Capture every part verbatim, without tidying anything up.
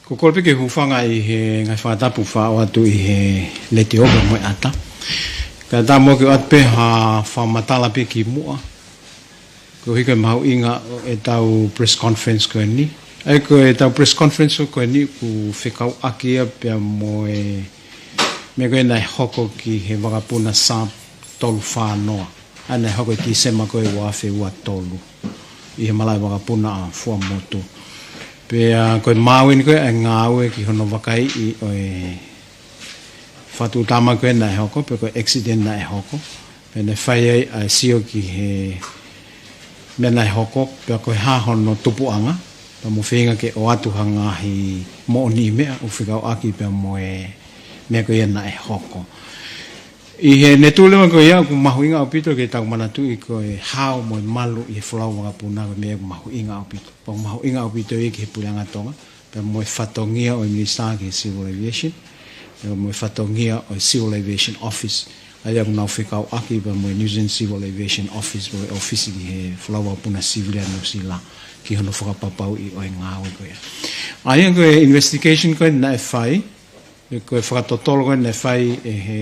Ko e kole pē ke u hūfanga ʻi he ngaahi fakatapu ʻoku ʻoatu ʻi he letiō pea mo e ʻata. Kae ʻatā muʻa ke u ʻoatu pē ha fakamatala pē kimuʻa koeʻuhi ko e mahuʻinga ʻo ʻetau press conference ko eni. ʻA ia ko ʻetau press conference ko eni ʻoku fekauʻaki ia pea mo e meʻa ko ē naʻe hoko ki he vakapuna SARB tolu fā noa. ʻA ia naʻe hoko ʻi Tīsema ko ē ua afe ua tolu ʻi he malaʻe vakapuna ʻa Fuaʻamotu. Pea ko e maau eni ko ē ʻa e ngāue ki hono vakaiʻi ʻo e fakatuʻutāmaki ko ē naʻe hoko, pe ko e accident naʻe hoko. Pea naʻe fai ai ʻa e sio ki he meʻa naʻe hoko, pea ko e hā hono tupuʻanga, pea mo e feinga ke ʻoatu ha ngaahi moʻoniʻi meʻa ʻoku fekauʻaki pea mo e meʻa ko ia naʻe hoko. ʻI heʻene tuʻu leva ko ia ʻoku mahuʻinga ʻaupito ke tau manatuʻi ko e hao mo e malu ʻi he folau vakapuna ko e meʻa ʻoku mahuʻinga ʻaupito. Pea ʻoku mahuʻinga ʻaupito ia ki he Puleʻanga Tonga, pea mo e fatongia ʻo e Minisitā ki he Civil Aviation, pea mo e fatongia ʻo e Civil Aviation Office. ʻA ia ʻoku nau fekauʻaki pea mo e New Zealand Civil Aviation Office, mo e ʻōfisi ki he folau vakapuna sivile ʻa Nuʻusila ki hono fakapapauʻi ʻo e ngāue ko ia. ʻA ia ko e investigation ko ē naʻe fai, ʻe ko e fakatotolo ko ē naʻe fai ʻe he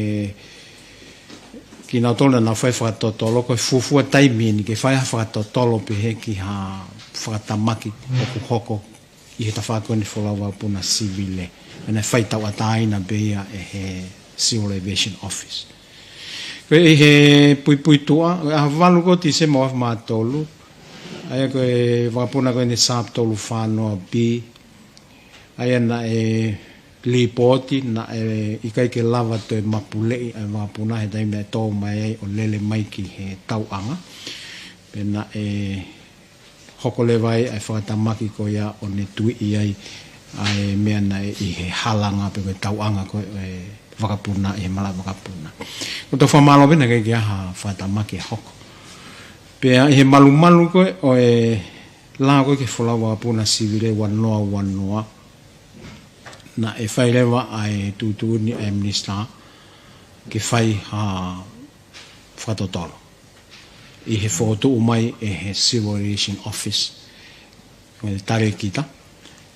kinautolu naʻa nau fai fakatotolo, ko e fuofua taimi eni ke fai ha fakatotolo pehē ki ha fakatamaki ʻoku hoko ʻi he tafaʻaki ko eni folau vakapuna sivile. Pea naʻe fai tauʻatāina pē ia ʻe he Civil Aviation Office. Ko e ʻi he puipuituʻa, ʻa e ʻaho valu ko ē Tīsema ua afe mā tolu, ʻa ia ko e vakapuna ko eni SARB tolu fā noa B, ʻa ia naʻe lipooti naʻe ʻikai ke lava toe mapuleʻi ʻa e vakapuna he taimi naʻe tō mai ai ʻo lele mai ki he tauʻanga. Pea naʻe hoko leva ai ʻa e fakatamaki ko ia ʻo ne tuiʻi ai ʻa e meʻa naʻe ʻi he halanga pe ko e tauʻanga ko ē ʻo e vakapuna ʻi he malaʻe vakapuna. Ko e tau fakamālō pē naʻe ʻikai ke ʻi ai ha fakatamaki ʻe hoko. Pea ʻi he malumalu ko ē ʻo e lao ko ē ki he folau vakapuna sivile ua noa ua noa, naʻe fai leva ʻa e tuʻutuʻuni ʻa e Minisitā ke fai ha fakatotolo ʻi he fokotuʻu mai ʻe he Civil Aviation Office, ʻo e talēkita,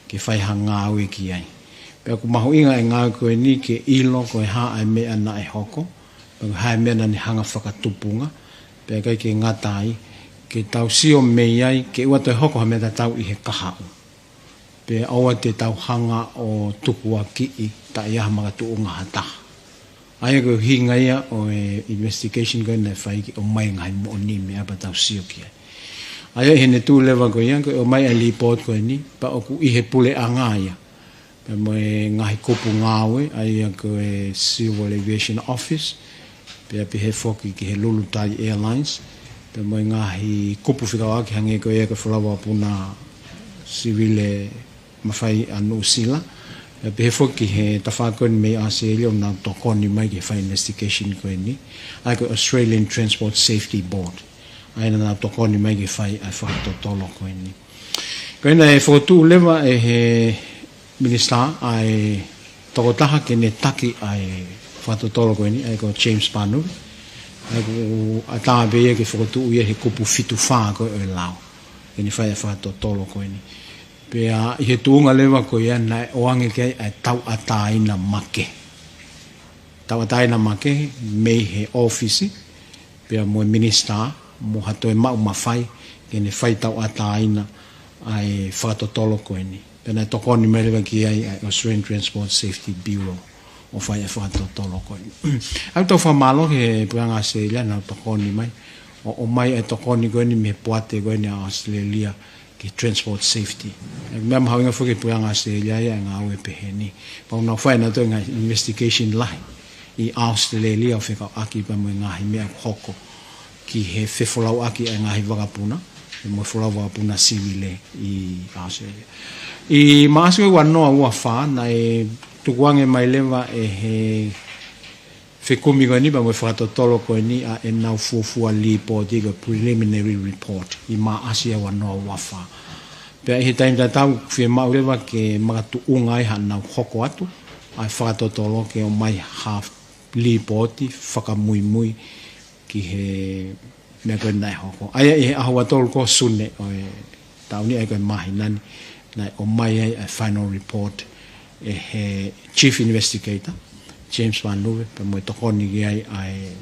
ke fai ha ngāue ki ai. Pea ʻoku mahuʻinga e ngāue ko eni ke ʻilo ko e hā ʻa e meʻa naʻe hoko, pe ko e hā e meʻa naʻa ne hanga fakatupunga, pea ʻikai ke ngata ai, ke tau sio mei ai, ke ʻoua toe hoko ha meʻa tatau ʻi he kahaʻu. Pea ʻoua te tau hanga ʻo tukuakiʻi taʻe ʻi ai ha makatuʻunga ha taha. ʻA ia ko e ʻuhinga ia ʻo e investigation ko ē naʻe fai ke ʻomai ngaahi moʻoniʻi meʻa pea tau sio ki ai. ʻA ia ʻi heʻene tuʻu leva ko ia, ko e ʻomai ʻa e lipooti ko eni, pea ʻoku ʻi he puleʻanga ia. Pea mo e ngaahi kupu ngāue, ʻa ia ko e Civil Aviation Office, pea pehē foki ki he Lulutai Airlines, pea mo e ngaahi kupu fekauʻaki hangē ko ia ko e folau vakapuna sivile mafai ʻa Nuʻusila. Pea pehē foki ki he tafaʻaki ko eni mei ʻAositelēlia ʻoku nau tokoni mai ke fai investigation ko eni. ʻA ia ko e Australian Transport Safety Board. ʻA ia naʻa nau tokoni mai ke fai ʻa e fakatotolo ko eni. Ko ia naʻe fokotuʻu leva ʻe he Minisitā ʻa e tokotaha ke ne taki ʻa e fakatotolo ko eni, ʻa ia ko James Panuve. ʻA ia ʻoku ʻatā pē ia ke fokotuʻu ia he kupu fitu fā ko ē ʻo e lao. Ke ne fai ʻa e fakatotolo ko eni. Pea ʻi he tuʻunga leva ko ia naʻe ʻoange ki ai ʻa e tauʻatāina makehe. Tauʻatāina makehe mei he ʻōfisi, pea mo e Minisitā, mo ha toe maʻu mafai, ke ne fai tauʻatāina ʻa e fakatotolo ko eni. Pea naʻe tokoni mai leva ki ai ʻa e Australian Transport Safety Bureau ʻo fai ʻa e fakatotolo ko eni. ʻOku tau fakamālō ki he Puleʻanga ʻAositelēlia naʻa nau tokoni mai, ʻo, ʻomai ʻa e tokoni ko eni mei he poate ko eni ʻa ʻAositelēlia ki he transport safety. ʻA ia ko e meʻa mahuʻinga foki ki he Puleʻanga ʻAositelēlia ia ʻa e ngāue pehē ni. Pea ʻoku nau fai ʻenautolu e ngaahi investigation lahi ʻi ʻAositelēlia ʻo fekauʻaki pea mo e ngaahi meʻa ʻoku hoko ki he fefolauʻaki ʻa e ngaahi vakapuna, mo e folau vakapuna sivile ʻi ʻAositelēlia. ʻI Maʻasi ua noa ua fā, naʻe tukuange mai leva ʻe he fekumi ko eni pea mo e fakatotolo ko eni ʻa ʻenau fuofua lipooti ko e preliminary report ʻi Maʻasi ua noa ua fā. Pea ʻi he taimi tatau fiemaʻu leva ke makatuʻunga ai haʻanau hoko atu ʻa e fakatotolo ke ʻomai ha lipooti fakamuimui ki he meʻa ko ē naʻe hoko. ʻA ia ʻi he ʻaho ua tolu ko Sune ʻo e taʻu ni, ʻa ia ko e māhina ni, naʻe ʻomai ai ʻa e final report ʻe he Chief Investigator, James Manuve, pea mo e tokoni ki ai ʻa e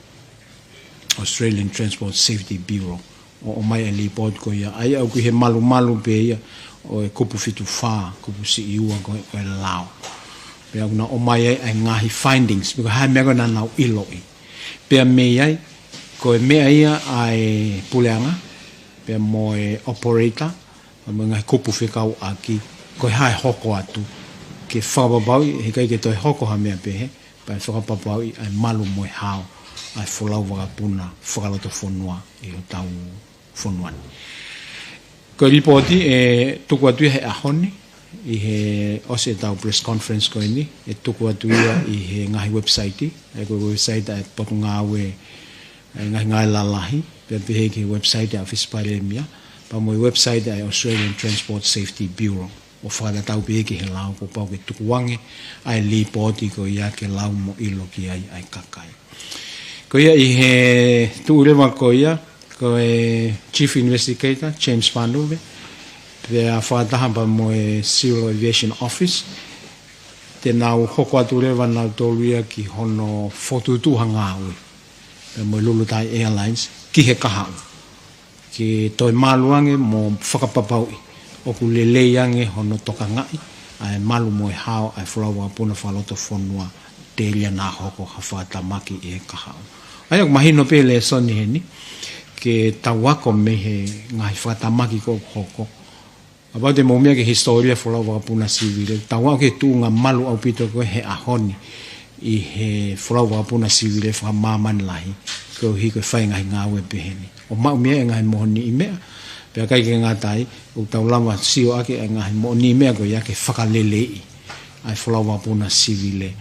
Australian Transport Safety Bureau, ʻo ʻomai e lipooti ko ia, ʻa ia ʻoku ʻi he malumalu pē ia ʻo e kupu fitu fā, kupu siʻi ua ko ē ʻo e lao. Pea ʻoku nau ʻomai ai ʻa e ngaahi findings, pe ko e hā e meʻa ko ē naʻa nau ʻiloʻi. Pea mei ai, ko e meʻa ia ʻa e puleʻanga, pea mo e operator, pea mo e ngaahi kupu fekauʻaki, ko e hā e hoko atu, ke fakapapauʻi, he ʻikai ke toe hoko ha meʻa pehē, pea fakapapauʻi ʻa e malu mo e hao ʻa e folau vakapuna fakalotofonua ʻi hotau fonua ni. Ko e lipooti ʻe tuku atu ia he ʻaho ni, ʻi he ʻosi ʻetau press conference ko eni, ʻe tuku atu ia ʻi he ngaahi website, ʻa ia ko e website ʻa e Potungāue ʻa e Ngaahi Ngāue Lalahi, pea pehē ki he website ʻa e ʻOfisi Palēmia, pea mo e website ʻa e Australian Transport Safety Bureau, ʻo fakatatau pē ki he lao kuo pau ke tukuange ʻa e lipooti ko ia ke lau mo ʻilo ki ai ʻa e kakai. Ko ia ʻi he tuʻu leva ko ia, ko e Chief Investigator, James Manuve, pea fakataha pea mo e Civil Aviation Office, te nau hoko atu leva nautolu ia ki hono fokotuʻutuʻu ha ngāue, pea mo e Lulutai Airlines, ki he kahaʻu, ke toe malu ange mo fakapapauʻi ʻoku lelei ange hono tokangaʻi ʻa e malu mo e hao ʻa e folau vakapuna fakalotofonua, telia naʻa hoko ha fakatamaki ʻi he kahaʻu. ʻA ia ʻoku mahino pē lēsoni heni, ke tau ako mei he ngaahi fakatamaki ko ē ʻoku hoko. Kapau te mou meʻa ki he hisitōlia folau vakapuna sivile, tau aʻu ki he tuʻunga malu ʻaupito ko ē he ʻaho ni ʻi he folau vakapuna sivile fakamāmani lahi, koeʻuhi ko e fai e ngaahi ngāue pehē ni. ʻO maʻu mei ai e ngaahi moʻoniʻi meʻa, pea ʻikai ke ngata ai, ʻoku tau lava sio ʻaki e ngaahi moʻoniʻi meʻa ko ia ke fakaleleiʻi ʻa e folau vakapuna sivile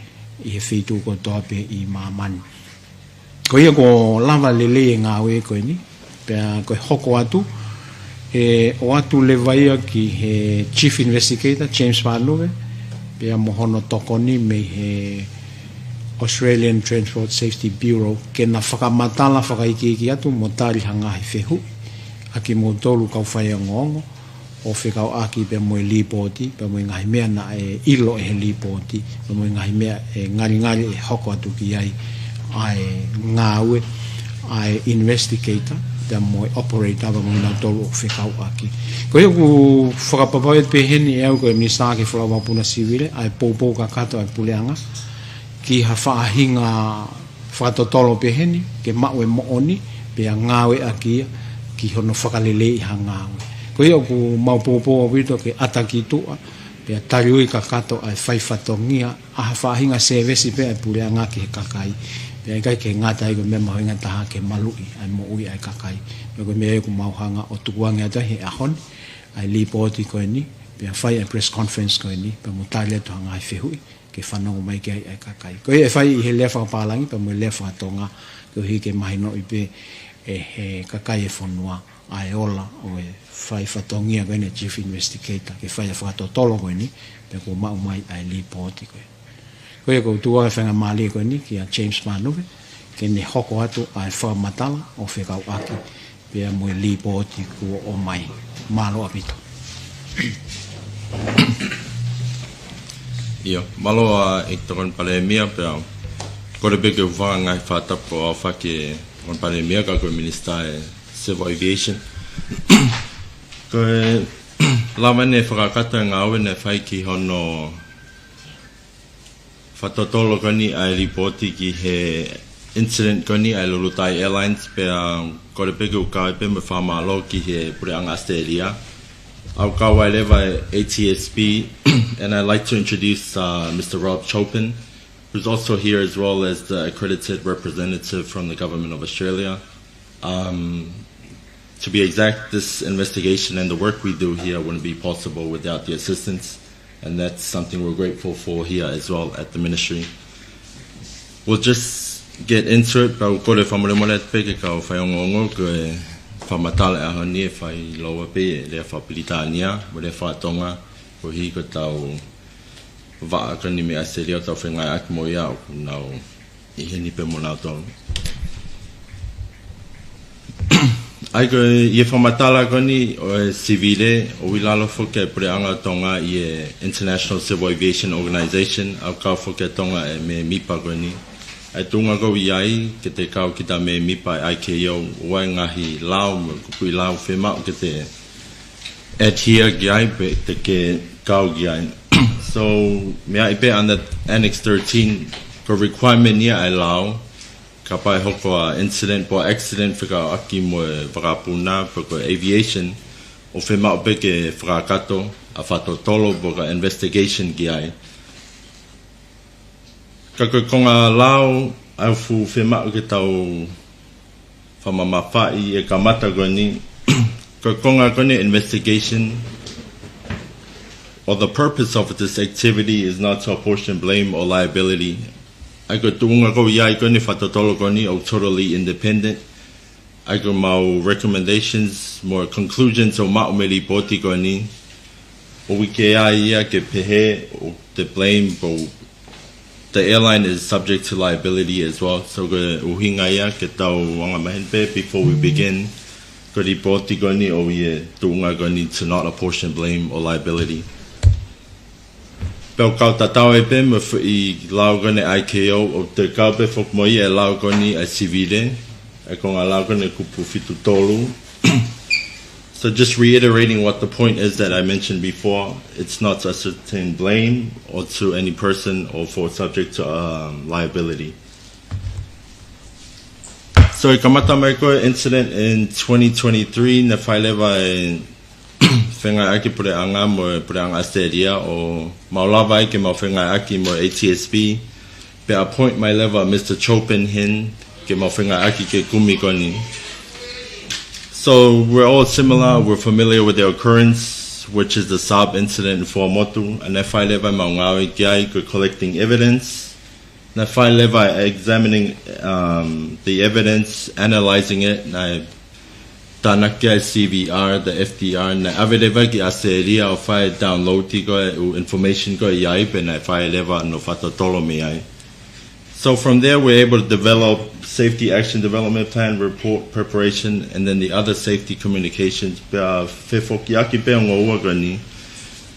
ʻi he feituʻu kotoa pē ʻi māmani. Ko ia kuo lava lelei e ngāue ko eni, pea ko e hoko atu, ʻe ʻoatu leva ia ki he Chief Investigator, James Manuve, pea mo hono tokoni mei he Australian Transport Safety Bureau, ke na fakamatala fakaikiiki atu mo tali ha ngaahi fehuʻi ʻa kimoutolu kau faiongoongo, ʻo fekauʻaki pea mo e lipooti, pea mo e ngaahi meʻa naʻe ʻilo ʻe he lipooti, pea mo e ngaahi meʻa ʻe ngalingali ʻe hoko atu ki ai ʻa e ngāue ʻa e investigator, pea mo e operator, pea mo kinautolu ʻoku fekauʻaki. Ko ia ʻoku fakapapauʻi pehē ni ʻe au ko e Minisitā ki he Folau Vakapuna Sivile, ʻa e poupou kakato ʻa e puleʻanga ki ha faʻahinga fakatotolo pehē ni, ke maʻu e moʻoni, pea ngāueʻaki ia ki hono fakaleleiʻi ha ngāue. Ko ia ʻoku mau poupou ʻaupito ke ʻata ki tuʻa, pea taliui kakato ʻa e fai fatongia ʻa ha faʻahinga sēvesi pē ʻa e puleʻanga ki he kakai. Pea ʻikai ke ngata ai, ko e meʻa mahuʻinga taha ke maluʻi ʻa e moʻui ʻa e kakai. Pea ko e meʻa ia ʻoku mau hanga ʻo tukuange atu ai he ʻaho ni ʻa e lipooti ko eni, pea fai ʻa e press conference ko eni, pea mo tali atu ha ngaahi fehuʻi ke fanongo mai ki ai ʻa e kakai. Ko ia ʻe fai ʻi he lea fakapālangi pea mo e lea fakatonga, koeʻuhi ke mahinoʻi pē ʻe he kakai e fonua ʻa e ola ʻo e fai fatongia ko eni ʻa e Chief Investigator ke fai ʻa e fakatotolo ko eni, pea kuo maʻu mai ʻa e lipooti ko ē. Ko ia ʻoku ou tuku ʻa e faingamālie ko eni kia James Manuve, ke ne hoko atu ʻa e fakamatala ʻo fekauʻaki pea mo e lipooti kuo ʻomai. Mālō ʻaupito. ʻIo, mālō ʻEiki Tokoni Palēmia, pea kole pē ke u hūfanga he ngaahi fakatapu kuo ʻofa ki he Tokoni Palēmia, ka ko e Minisitā ʻo e Civil Aviation. Ko e lava ʻene fakakakato e ngāue naʻe fai ki hono fakatotolo ko eni ʻa e lipooti ki he incident ko eni ʻa e Lulutai Airlines, pea kole pē ke u kau ai pē mo e fakamālō ki he puleʻanga ʻAositelēlia. ʻOku kau ai leva e A T S B, and I'd like to introduce, uh, Mister Rob Chopin, who's also here as well as the accredited representative from the Government of Australia. Um, to be exact, this investigation and the work we do here wouldn't be possible without the assistance, and that's something we're grateful for here as well at the ministry. We'll just get into it, pea ʻoku ou kole fakamolemole atu pē ki he kau faiongoongo, ko e fakamatala ʻo e ʻaho ni ʻe fai lōua pē ʻi he lea fakapilitānia mo e lea fakatonga, koeʻuhi ko ʻetau vaʻa ko eni mei ʻAositelēlia ʻoku tau fengāueʻaki mo ia, ʻoku nau ʻi heni pē mo nautolu. ʻA ia ko e, ʻi he fakamatala ko eni ʻo e sivile, ʻoku ʻi lalo foki e Puleʻanga ʻo Tonga ʻi he International Civil Aviation Organization, ʻoku kau foki ʻa Tonga ʻi he mēmipa ko eni. ʻA e tuʻunga ʻoku ʻi ai, ke te kau kita mēmipa ʻi he I C A O, ʻoku ʻi ai e ngaahi lao, mo e kupuʻi lao fiemaʻu ke te adhere ki ai pe te ke kau ki ai. So, meʻa ia pē under Annex thirteen, ko e requirement ia ʻa e lao, kapau ʻe hoko ha incident pe accident fekauʻaki mo e vakapuna pe ko e aviation, ʻoku fiemaʻu pē ke fakakakato ʻa e fakatotolo pe ko e investigation ki ai. Ka ko e konga lao ʻoku fiemaʻu ke tau fakamamafaʻi ʻi he kamata ko eni. Ko e konga ko eni investigation, or the purpose of this activity is not to apportion blame or liability. ʻA ia ko e tuʻunga ʻoku ʻi ai ko eni e fakatotolo ko eni ʻoku totally independent. ʻA ia ko ʻemau recommendations mo e conclusions ʻoku maʻu mei he lipooti ko eni, ʻoku ʻikai ke ʻi ai ia ke pehē ʻoku te blame pe ko e the airline is subject to liability as well. So ko e ʻuhinga ia ke tau angamaheni pē before we begin. Ko e lipooti ko eni ʻoku ʻi he tuʻunga ko eni to not apportion blame or liability. Pea ʻoku kau tatau ai pē mo e foʻi lao ko eni ʻa e I C A O, ʻoku kau pē foki mo ia e lao ko eni ʻa e sivile, ʻa e konga lao ko eni kupu fitu tolu. So just reiterating what the point is that I mentioned before, it's not to ascertain blame or to any person or for subject to, um, liability. So ʻi he kamata mai ko ē incident in twenty twenty-three, naʻe fai leva e fengāueʻaki Puleʻanga mo e Puleʻanga ʻAositelēlia ʻo mau lava ai ke mau fengāueʻaki mo e A T S B, pea appoint mai leva Mister Chopin Hin ke mau fengāueʻaki ki he kumi ko eni. So we're all similar, we're familiar with the occurrence, which is the Saab incident in Fuaʻamotu, and naʻe fai leva ʻemau ngāue ki ai ko e collecting evidence. Naʻe fai leva e examining, um, the evidence, analyzing it, naʻe tānaki ʻa e C V R, the F D R, naʻe ʻave leva ki ʻAositelēlia ʻo fai e download ko ē ʻo e information ko ē ʻi ai, pea naʻe fai leva hono fakatotolo mei ai. So from there, we're able to develop safety action development plan, report preparation, and then the other safety communications. Pea fefokiʻaki pē ʻa e ongo ua ko eni,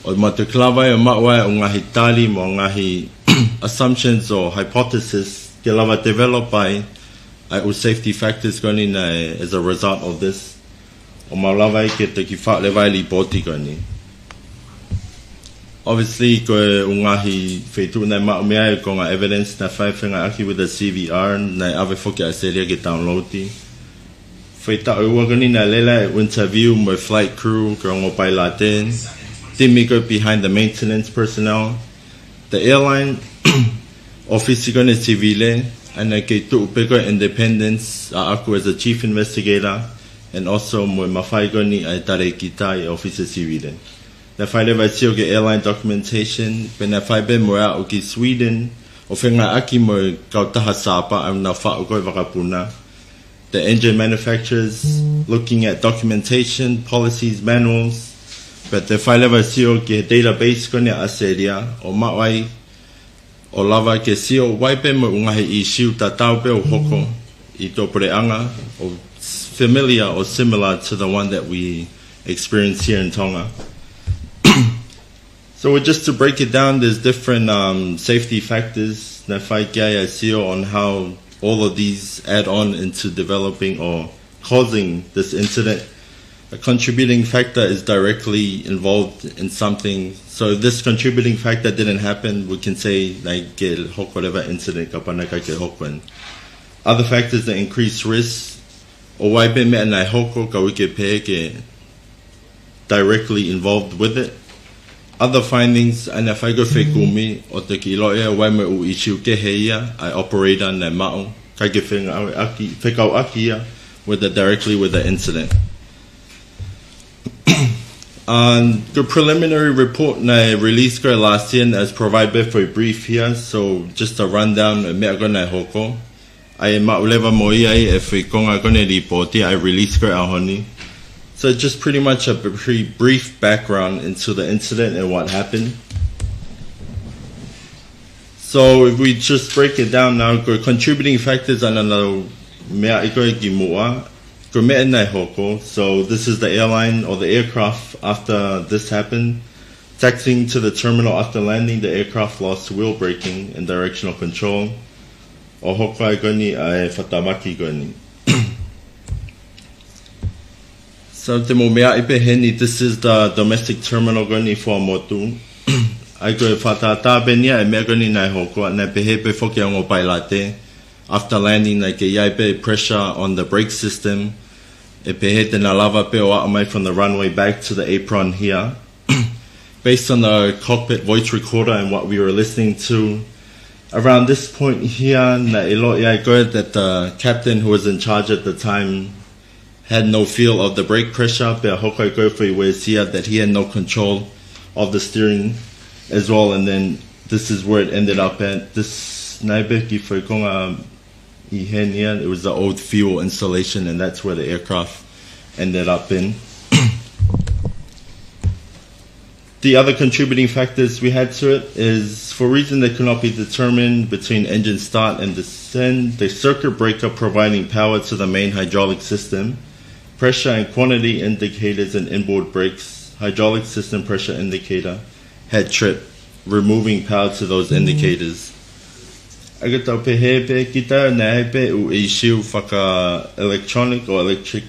ʻo mau toe lava ai ʻo maʻu ai ʻa e ngaahi tali mo e ngaahi assumptions or hypothesis ke lava develop ai ʻa e ʻū safety factors ko eni naʻe as a result of this, ʻo mau lava ai ke toki faʻu leva e lipooti ko eni. Obviously, ko e ʻū ngaahi feituʻu naʻe maʻu mei ai e konga evidence naʻe fai fengāueʻaki with the C V R, naʻe ʻave foki ʻAositelēlia ke download. Faʻahinga ʻe ua ko eni naʻe lele ai e interview mo e flight crew, ko e ongo pailate, timi ko ē behind the maintenance personnel, the airline, ʻōfisi ko eni sivile, ʻa ia naʻe kei tuʻu pē ko ē independence ʻaʻaku as a chief investigator, and also mo e mafai ko eni ʻa e talēkita ʻi he ʻōfisi sivile. Naʻe fai leva e sio ki he airline documentation, pea naʻe fai pē mo e aʻu ki Sweden ʻo fengāueʻaki mo e kautaha Saab ʻoku nau faʻu ko ē e vakapuna, the engine manufacturers, looking at documentation, policies, manuals, pea toe fai leva e sio ki he database ko eni ʻa ʻAositelēlia ʻo maʻu ai ʻo lava ke sio ʻoku ʻi ai pē mo e ʻū ngaahi issue tatau pē ʻoku hoko ʻi hotau puleʻanga, or familiar or similar to the one that we experience here in Tonga. So just to break it down, there's different, um, safety factors naʻe fai ki ai e sio on how all of these add on into developing or causing this incident. A contributing factor is directly involved in something. So if this contributing factor didn't happen, we can say, like, ke hoko leva e incident kapau naʻe ʻikai ke hoko eni. Other factors that increase risk, ʻoku ʻi ai pē meʻa naʻe hoko ka ʻoku ʻikai ke pehē ke directly involved with it. Other findings, ʻa ia naʻe fai ko ē e fekumi ʻo toki ʻiloʻi ʻoku ʻi ai mo e ʻū issue kehe ia ʻa e operator naʻe maʻu, ʻikai ke fengāueʻaki, fekauʻaki ia with the, directly with the incident. Um, the preliminary report naʻe release ko ē last year, as provided for a brief here, so just a rundown ʻo e meʻa ko ē naʻe hoko. ʻA ia ʻe maʻu leva mo ia ʻi he foʻi konga ko eni e lipooti ʻa e release ko ē ʻaho ni. So just pretty much a pretty brief background into the incident and what happened. So if we just break it down now, ko e contributing factors ʻa ia naʻa nau meaʻi ko ē kimuʻa, Ko e meʻa naʻe hoko. So this is the airline or the aircraft after this happened. Taxiing to the terminal after landing, the aircraft lost wheel braking and directional control. ʻO hoko ai ko eni ʻa e fakatamaki ko eni. So te mou meaʻi pē heni, this is the domestic terminal ko eni Fuaʻamotu. ʻA ia ko e fakatātā pē eni ʻa e meʻa ko eni naʻe hoko, naʻe pehē pē foki ʻa e ongo pailate. After landing, naʻe kei ʻi ai pē pressure on the brake system. ʻE pehē te na lava pē ʻo aʻu mai from the runway back to the apron here. Based on the cockpit voice recorder and what we were listening to, around this point here, naʻe ʻiloʻi ai ko ē that the captain who was in charge at the time had no feel of the brake pressure, pea hoko ai ko ē foʻi uesia that he had no control of the steering as well, and then this is where it ended up at. This naʻe pē ki foʻi konga ʻi heni ia, it was the old fuel installation, and that's where the aircraft ended up in. The other contributing factors we had to it is, for reason that could not be determined, between engine start and descent, the circuit breaker providing power to the main hydraulic system, pressure and quantity indicators and inboard brakes, hydraulic system pressure indicator, had tripped, removing power to those indicators. ʻA ia ko e tau pehē pē kita naʻe ʻi ai pē ʻū ʻīsiu faka-electronic or electric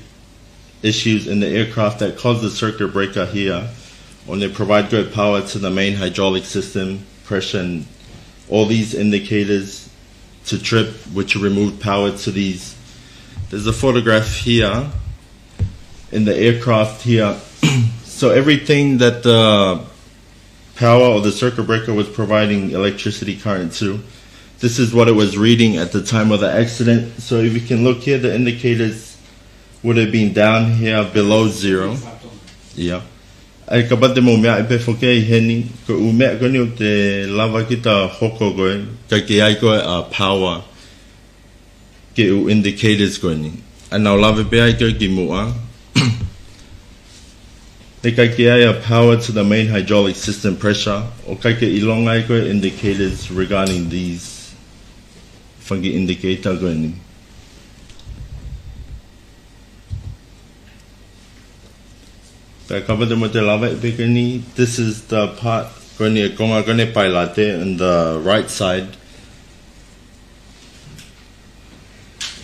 issues in the aircraft that caused the circuit breaker here, ʻo ne provide good power to the main hydraulic system, pressure, and all these indicators to trip, which removed power to these. There's a photograph here in the aircraft here. So everything that the power or the circuit breaker was providing electricity current to, this is what it was reading at the time of the accident. So if you can look here, the indicators would have been down here below zero. Yeah. ʻA ia kapau te mou meaʻi pē foki ʻi heni, ko e ʻū meʻa ko eni ʻoku te lava kita hoko ko ē, ʻikai ke ʻi ai ko ē ʻa e power ki he ʻū indicators ko eni. ʻA ia naʻa ku lave pē ai ko ē ki muʻa. ʻIkai ke ʻi ai ʻa e power to the main hydraulic system pressure, ʻoku ʻikai ke ʻilonga ai ko ē indicators regarding these fanga indicator ko eni. Pea kapau te mou lava ʻi pē ko eni, this is the part ko eni ʻa e konga ko eni pailate on the right side.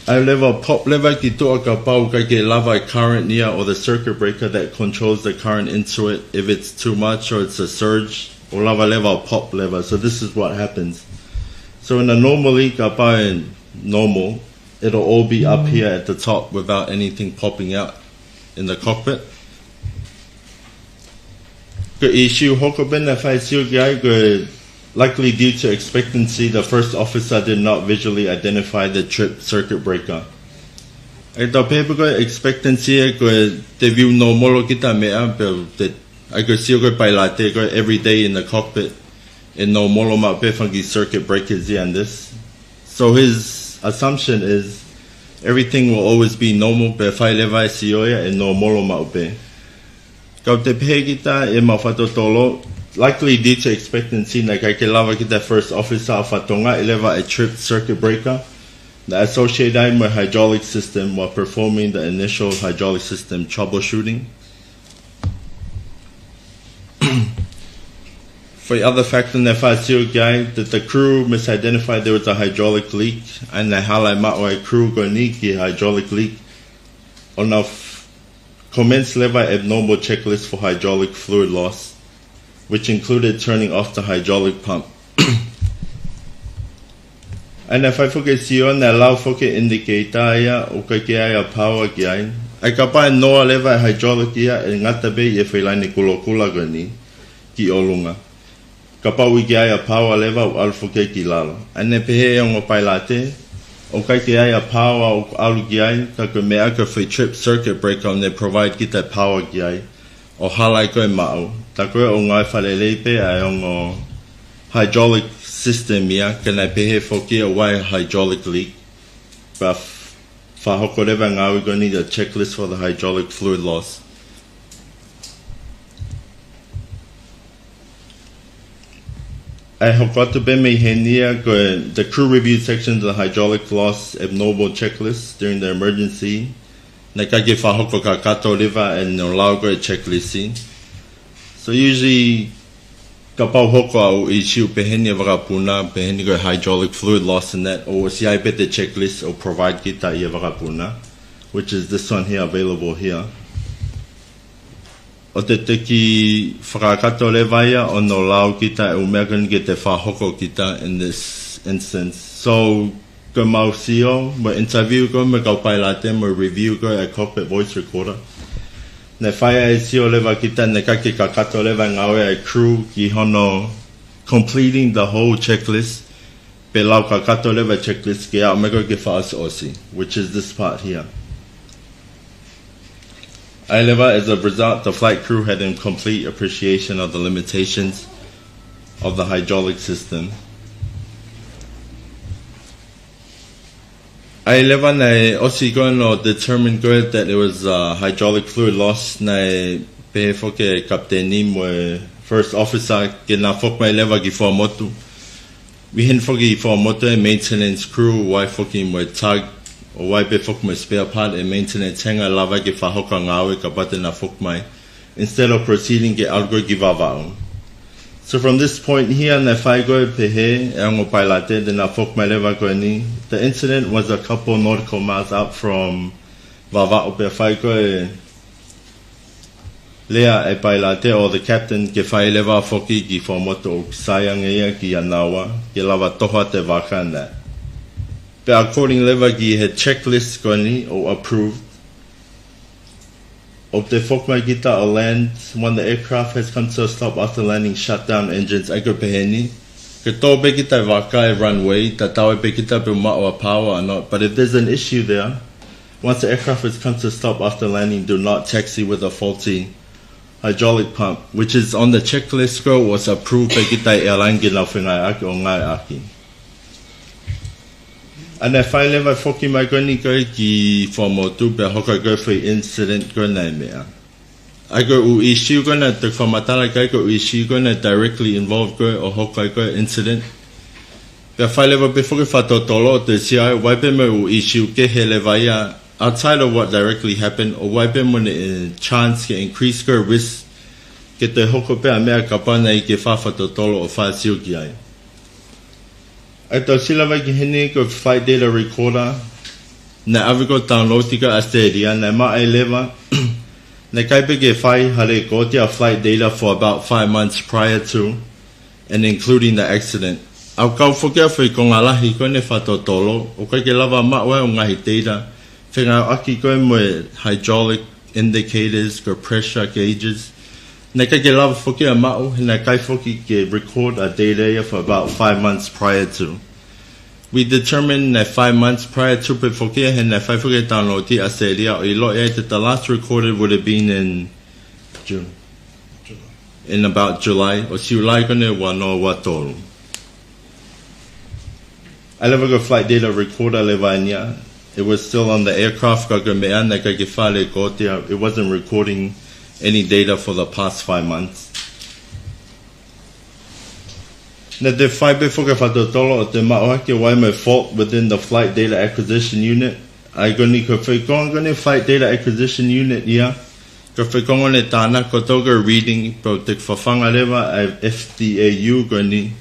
ʻA ia leva pop leva ki tuʻa kapau ʻoku ʻikai ke lava ʻa e current ia or the circuit breaker that controls the current into it, if it's too much or it's a surge, ʻo lava leva pop leva. So this is what happens. So in a normally, kapau ʻe normal, it'll all be up here at the top without anything popping out in the cockpit. Ko e ʻīsiu hoko pē naʻe fai sio ki ai ko e likely due to expectancy, the first officer did not visually identify the trip circuit breaker. ʻA ia tau pehē pē ko e expectancy ʻa ia ko e te view normal kita meʻa pē te, ʻa ia ko e sio ko ē pailate ko e every day in the cockpit, ʻe normal maʻu pē fanga circuit breakers ia and this. So his assumption is everything will always be normal, pea fai leva e sio ia ʻe normal maʻu pē. Ka ʻoku te pehē kita ʻi heʻemau fakatotolo, likely due to expectancy naʻe ʻikai ke lava kita first officer ʻo fakatokangaʻi leva e trip circuit breaker naʻe associate ai mo e hydraulic system while performing the initial hydraulic system troubleshooting. Foʻi other factor naʻe fai sio ki ai, that the crew misidentified there was a hydraulic leak, ʻa ia naʻe hala ʻe maʻu ʻe he crew ko eni ki he hydraulic leak. ʻO nau f-, commence leva e abnormal checklist for hydraulic fluid loss, which included turning off the hydraulic pump. ʻA ia naʻe fai foki e sio naʻe lau foki e indicator ia ʻoku ʻikai ke ʻi ai ʻa e power ki ai. ʻA ia kapau ʻe noa leva e hydraulic ia ʻe ngata pē ʻi he foʻi laine kulokula ko eni ki ʻolunga. Kapau ʻoku ʻikai ke ʻi ai ʻa e power leva ʻoku ʻalu foki ki lalo. ʻA ia naʻe pehē ʻe he ongo pailate, ʻoku ʻikai ke ʻi ai ʻa e power ʻoku ʻalu ki ai, ka ko e meʻa ko e foʻi trip circuit breaker ʻoku ne provide kita e power ki ai. ʻO hala ai ko ē maʻu. Tā ko ē ʻoku ngāue fakalelei pē ʻa e ongo hydraulic system ia, ka naʻe pehē foki ʻoku ʻi ai e hydraulic leak. Pea f-, fakahoko leva e ngāue ko eni, the checklist for the hydraulic fluid loss. ʻA ia hoko atu pē mei heni ia ko e, the crew reviewed sections of the hydraulic loss abnormal checklist during the emergency. naʻe ʻikai ke fakahoko kakato leva ʻenau lau ko ē checklist. So usually kapau hoko ʻa e ʻū ʻīsiu peheni ʻa e vakapuna, peheni ko e hydraulic fluid loss and that, ʻoku ʻosi ʻi ai pē ʻa e checklist ʻoku provide kita ʻe he vakapuna, which is this one here available here. ʻOku teʻeki fakakakato leva ia ʻo nau lau kita e ʻū meʻa ko eni ke te fakahoko kita in this instance. So, ko ʻemau sio, mo e interview ko ē mo e kau pailate, mo e review ko ē ʻa e cockpit voice recorder, naʻe fai ai e sio leva kita naʻe ʻikai ke kakato leva e ngāue ʻa e crew ki hono completing the whole checklist, pe lau kakato leva e checklist ke aʻu mai ko ē ki he fakaʻosiʻosi, which is this part here. ʻA ia leva, as a result, the flight crew had incomplete appreciation of the limitations of the hydraulic system. ʻA ia leva, naʻe ʻosi ko ē ʻenau determine ko ē that it was, uh, hydraulic fluid loss, naʻe pehē foki ʻe he kapiteni mo e first officer ke na foki mai leva ki Fuaʻamotu. ʻI heni foki ʻi Fuaʻamotu e maintenance crew, ʻoku ʻi ai foki mo e tug, ʻoku ʻi ai pē foki mo e spare part ʻa e maintenance hangar ʻe lava ke fakahoko e ngāue kapau te na foki mai, instead of proceeding ke ʻalu ko ē ki Vavaʻu. So from this point here, naʻe fai ko ē pehē ʻe he ongo pailate te na foki mai leva ko eni. The incident was a couple nautical miles out from Vavaʻu, pea fai ko ē lea ʻa e pailate ʻo the captain ke fai leva foki ki Fuaʻamotu, ʻoku sai ange ia kia naua ke lava toho atu e vaka na. Pea according leva ki he checklist ko eni ʻoku approved, ʻoku te foki mai kita ʻo land, when the aircraft has come to a stop after landing, shut down engines, ʻa ia ko e peheni. Ke tō pē kita e vaka he runway, tatau ai pē kita pe ʻoku maʻu ʻa e power or not. But if there's an issue there, once the aircraft has come to a stop after landing, do not taxi with a faulty hydraulic pump, which is on the checklist ko ē, was approved by kita e airline ke nau fengāueʻaki ʻo ngāueʻaki. ʻA ia naʻe fai leva e foki mai ko eni ko ē ki Fuaʻamotu pea hoko ai ko ē foʻi incident ko ē naʻe meʻa. ʻA ia ko e ʻū ʻīsiu ko ē naʻa te fakamatala ki ai ko e ʻū ʻīsiu ko ē naʻe directly involved ko ē ʻo hoko ai ko ē incident. Pea fai leva pē foki e fakatotolo ʻo te sio ai, ʻoku ʻi ai pē mo e ʻū ʻīsiu kehe leva ia outside of what directly happened, ʻoku ʻi ai pē mo ʻene, eh, chance ke increase ko ē risk ke toe hoko pē ʻa e meʻa kapau naʻe ʻikai ke fai e fakatotolo ʻo fai e sio ki ai. ʻA ia tau sio leva ki heni ko e flight data recorder naʻe ʻave ko ē ʻo download ki ʻAositelēlia, naʻe maʻu ai leva, naʻe ʻikai pē ke fai ha lēkooti ʻa e flight data for about five months prior to and including the accident. ʻOku kau foki ʻa e foʻi konga lahi ko eni e fakatotolo, ʻoku ʻikai ke lava maʻu ai e ngaahi data fengāueʻaki ko ē mo e hydraulic indicators, ko e pressure gauges. Naʻe ʻikai ke lava foki ia ʻo maʻu, he naʻe ʻikai foki ke record ʻa e data ia for about five months prior to. We determined that five months prior to pē foki ia, he naʻe fai foki e download ʻi ʻAositelēlia, ʻo ʻiloʻi ai that the last recorded would have been in June. In about July, ʻo Siulai ko eni ua noa ua tolu. ʻA ia leva ko e flight data recorder leva eni ia, it was still on the aircraft, ka ko e meʻa naʻe ʻikai ke fai e lēkooti ia, it wasn't recording any data for the past five months. Naʻa te fai pē foki e fakatotolo ʻo te maʻu hake ʻoku ʻi ai mo e fault within the flight data acquisition unit. ʻA ia ko eni ko e foʻi konga ko eni e flight data acquisition unit ia, ko e foʻi konga ʻeni ʻe tānaki kotoa e reading, pea te fafanga leva ʻa e F D A U ko eni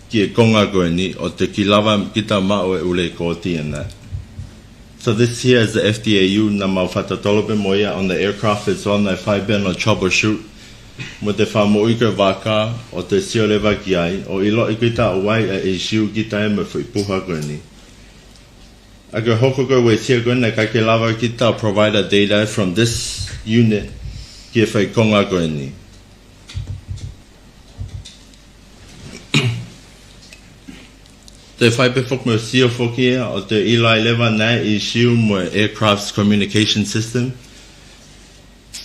ki he konga ko eni, ʻo te kiʻi lava kita ʻo maʻu e ʻū lēkooti ʻi ai. So this here is the F D A U naʻa mau fakatotolo pē mo ia on the aircraft as well, naʻe fai pē ʻenau troubleshoot mo e fakamoʻui ko ē e vaka, ʻo te sio leva ki ai, ʻo ʻiloʻi kita ʻoku ʻi ai e issue kita ia mo e foʻi puha ko eni. ʻA ia ko e hoko ko ē e uesia ko ē naʻe ʻikai ke lava kita ʻo provide e data from this unit ki he foʻi konga ko eni. Te fai pē foki mo e sio foki ia, ʻo te ʻilo ai leva naʻe issue mo e aircraft's communication system.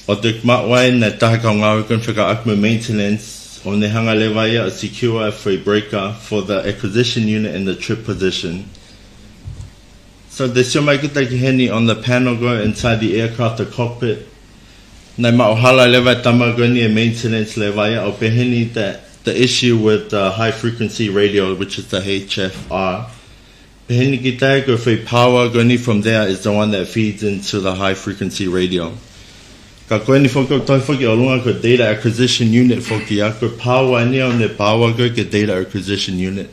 ʻO te maʻu ai naʻe taha e kau ngāue ko eni fekauʻaki mo e maintenance, ʻo ne hanga leva ia ʻo secure e foʻi breaker for the acquisition unit in the trip position. So te sio mai kita ki heni on the panel ko ē inside the aircraft, the cockpit. Naʻe maʻu hala leva e tama ko eni e maintenance leva ia, ʻo pehē ni the, the issue with the high frequency radio, which is the H F R. Pehē ni kita ia ko e foʻi power ko eni from there is the one that feeds into the high frequency radio. Ka ko eni foki ʻoku toe foki ʻolunga ko e data acquisition unit foki ia, ko e power eni ia ʻo ne power ko ē ki he data acquisition unit.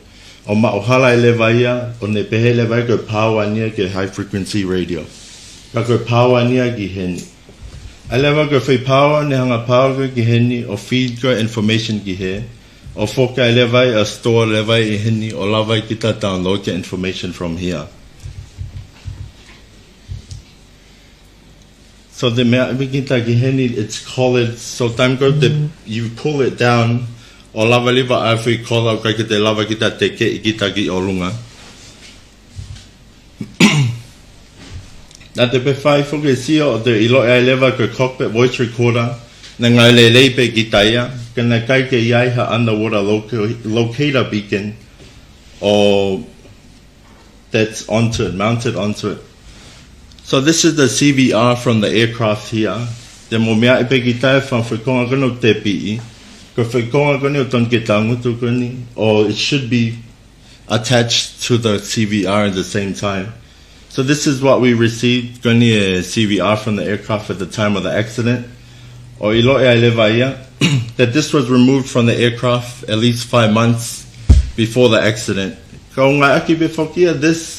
ʻO maʻu hala ʻe leva ia, ʻo ne pehē leva ia ko e power eni ia ki he high frequency radio. Ka ko e power eni ia ki heni. ʻAi leva ko e foʻi power ʻo ne hanga power ko ē ki heni, ʻo feed ko ē information ki hē, ʻo foki ai leva ia ʻo store leva ia ʻi heni, ʻo lava ai kita download ki he information from here. So the meʻa ʻoku ʻi kita ki heni, it's collared. So taimi ko ē te, you pull it down, ʻo lava leva ʻa e foʻi collar, ʻikai ke te lava kita tekeʻi kita ki ʻolunga. Naʻa te pehē foki ʻe sio ʻo te ʻiloʻi ai leva ko e cockpit voice recorder, naʻe ngāue lelei pē kita ia, ka naʻe ʻikai ke ʻi ai ha underwater loca-, locator beacon, ʻo that's onto it, mounted onto it. So this is the C V R from the aircraft here. Te mou meaʻi pē kita e fanga foʻi konga ko eni ʻoku te piʻi. Ko e foʻi konga ko eni ʻoku totonu ke tangutu ko eni, or it should be attached to the C V R at the same time. So this is what we received, ko eni e C V R from the aircraft at the time of the accident. ʻO ʻiloʻi ai leva ia, that this was removed from the aircraft at least five months before the accident. Ka ʻoku ngāueʻaki pē foki ia this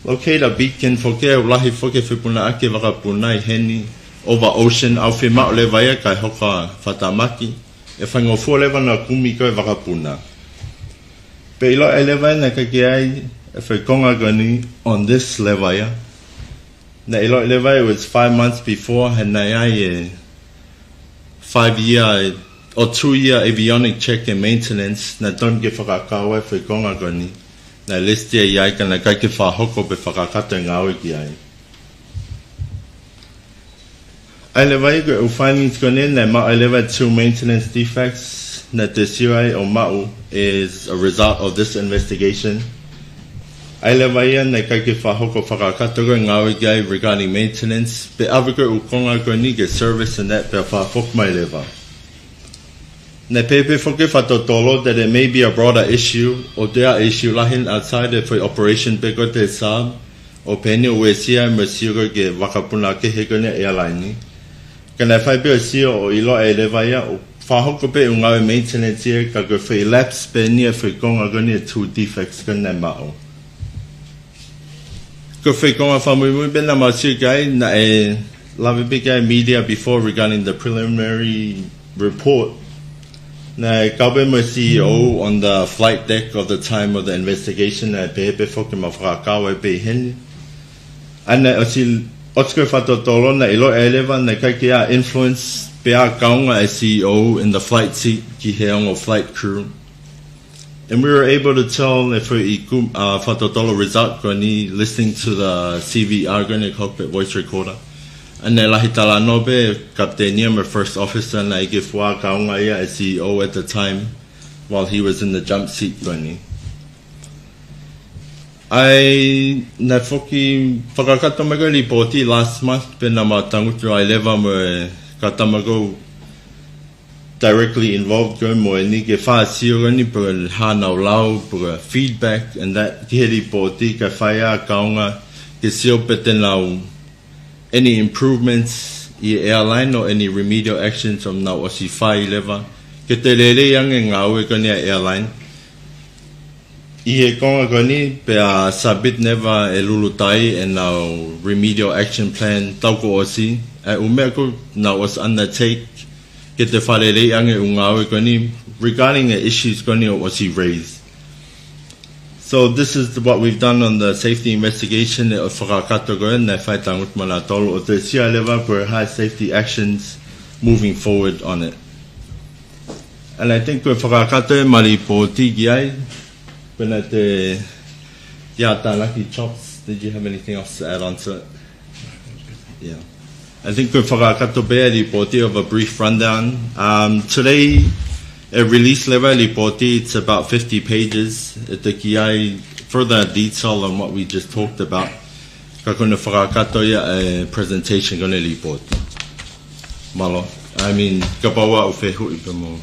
locator beacon foki ia ʻoku lahi foki e fepunaʻaki e vakapuna ʻi heni over ocean, ʻoku fiemaʻu leva ia kae hoko ʻa e fakatamaki. ʻE faingofua leva ʻa e kumi ko ē e vakapuna. Pea ʻiloʻi ai leva ia naʻe ʻikai ke ʻi ai e foʻi konga ko eni on this leva ia. Naʻe ʻiloʻi leva ia it was five months before, he naʻe ʻi ai e five year or two year avionic check and maintenance, naʻe totonu ke fakakau ai e foʻi konga ko eni. Naʻe list ia ʻi ai ka naʻe ʻikai ke fakahoko pe fakakakato e ngāue ki ai. ʻAi leva ia ko e ʻū findings ko eni, naʻe maʻu ai leva two maintenance defects naʻa te sio ai ʻo maʻu as a result of this investigation. ʻAi leva ia naʻe ʻikai ke fakahoko fakakakato ko ē e ngāue ki ai regarding maintenance, pea ʻave ko ē e ʻū konga ko eni ke service and that pea fakafoki mai leva. Naʻe pehē pē foki ʻe he fakatotolo that it may be a broader issue, ʻo toe ʻi ai e issue lahi outside e foʻi operation pē ko ē ʻa e sub, ʻo pehē ni ʻoku uesia mo e sio ko ē ki he vakapuna kehe ko eni ʻa e airline. Ka naʻe fai pē ʻo sio ʻo ʻiloʻi leva ia ʻoku fakahoko pē e ʻū ngāue maintenance ia ka ko e foʻi lapse pē eni e foʻi konga ko eni e two defects ko eni naʻe maʻu. Ko e foʻi konga fakamuimui pē naʻa mau sio ki ai, naʻe lave pē ki ai e media before regarding the preliminary report. Naʻe kau pē mo e C E O on the flight deck of the time of the investigation, naʻe pehē pē foki mo e fakakau ʻe pē ʻi heni. ʻA ia naʻe ʻosi, ʻosi ko ē e fakatotolo naʻe ʻiloʻi ai leva naʻe ʻikai ke ʻi ai ha influence pe ʻi ai ha kaunga ʻa e C E O in the flight seat ki he ongo flight crew. And we were able to tell e foʻi ku-, uh, fakatotolo result ko eni listening to the C V R ko eni, cockpit voice recorder. And naʻe lahi talanoa pē ʻa e kapiteni mo e first officer naʻe ʻikai ke fuʻu kaunga ia e C E O at the time while he was in the jump seat ko eni. ʻA ia naʻe foki fakakakato mai ko ē e lipooti last month pea naʻa mau tangutu ai leva mo e kau tama ko ē directly involved ko ē mo eni ke fakasio ko eni pe ko e hā ʻenau lau, pe ko e feedback and that ki he lipooti kae fai ʻa e kaunga ke sio pe te nau any improvements ʻi he airline or any remedial actions ʻoku nau ʻosi fai leva ke toe lelei ange e ngāue ko eni ʻa e airline. ʻI he konga ko eni pea submit leva ʻe Lulutai ʻenau remedial action plan taʻu kuo ʻosi, ʻa e ʻū meʻa ko ē naʻa nau ʻosi undertake ke toe fakalelei ange e ʻū ngāue ko eni regarding the issues ko eni ʻoku ʻosi raise. So this is what we've done on the safety investigation ʻo e fakakakato ko ē naʻe fai ʻe he tangutu manautolu ʻo toe sio leva pe ko e hā e safety actions moving forward on it. And I think ko e fakakakato ē mo e lipooti ki ai, pea naʻa te ia tānaki Chops, did you have anything else to add on to it? Yeah. I think ko e fakakakato pē e lipooti of a brief rundown. Um, today, e release leva e lipooti, it's about fifty pages. ʻE toki ʻi ai further detail on what we just talked about. Ka ko ʻene fakakakato ia e presentation ko eni e lipooti. Mālō. I mean, kapau ʻoku fehuʻi pē mo.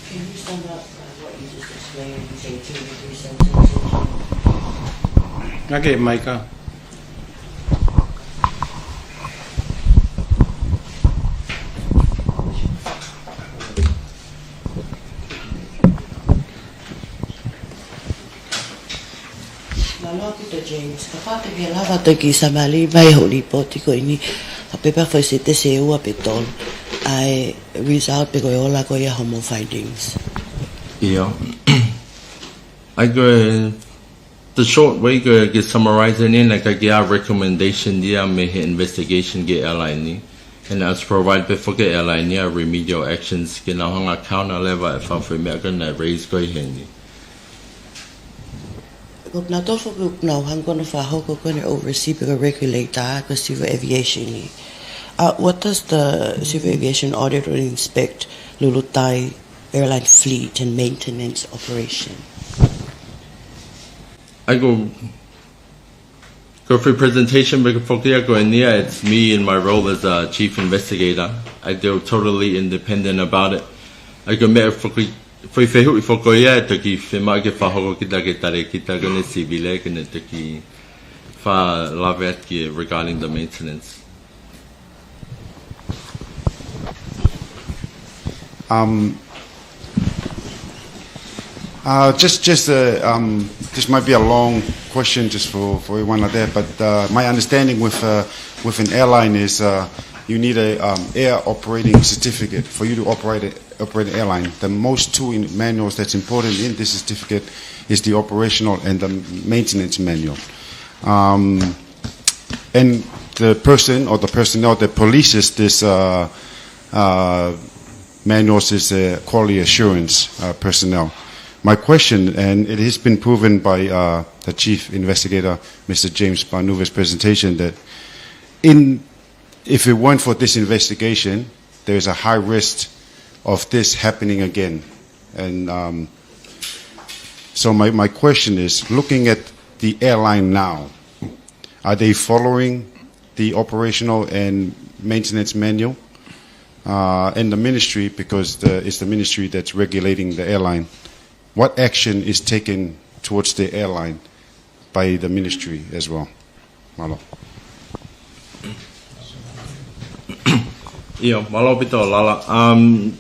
Can you sum up, uh, what you just explained? Ngake, Maika. Mālō ʻaupito, James. Kapau te ke lava toki summary mai hoʻo lipooti ko eni, ʻa e pepa foʻi sētesi ʻe ua pe tolu, ʻa e result pe ko e ola ko ia hoʻomo findings. ʻIo. ʻA ia ko e, the short way ko e ke summarize eni, naʻe ʻikai ke ʻi ai ha recommendation ia mei he investigation ki he airline ni. And as provide pē foki ʻe he airline ia remedial actions ke nau hanga ʻo counter leva e fafoi meʻa ko ē naʻe raise ko ē heni. Ko nautolu foki naʻa nau hanga ʻo fakahoko ko eni oversee pe ko e regulator ko e civil aviation ni. Uh, what does the civil aviation audit or inspect Lulutai airline fleet and maintenance operation? ʻA ia ko, ko e foʻi presentation pē ko ē foki ia ko eni ia, it's me in my role as a chief investigator. ʻA ia they're totally independent about it. ʻA ia ko e meʻa foki, foʻi fehuʻi foki ia ʻe toki fiemaʻu ke fakahoko kita ki he talēkita ko eni sivile ke ne toki fakalave atu ki he regarding the maintenance. Um, uh, just, just, uh, um, this might be a long question just for, for everyone out there, but, uh, my understanding with, uh, with an airline is, uh, you need a, um, air operating certificate for you to operate a, operate an airline. The most two in manuals that's important in this certificate is the operational and the maintenance manual. Um, and the person or the personnel that polices this, uh, uh, manuals is, uh, quality assurance, uh, personnel. My question, and it has been proven by, uh, the chief investigator, Mister James Panuva's presentation, that in, if it weren't for this investigation, there is a high risk of this happening again. And, um, so my, my question is, looking at the airline now, are they following the operational and maintenance manual? Uh, and the ministry, because the, it's the ministry that's regulating the airline, what action is taken towards the airline by the ministry as well? Mālō. ʻIo, mālō ʻaupito, Lala. Um,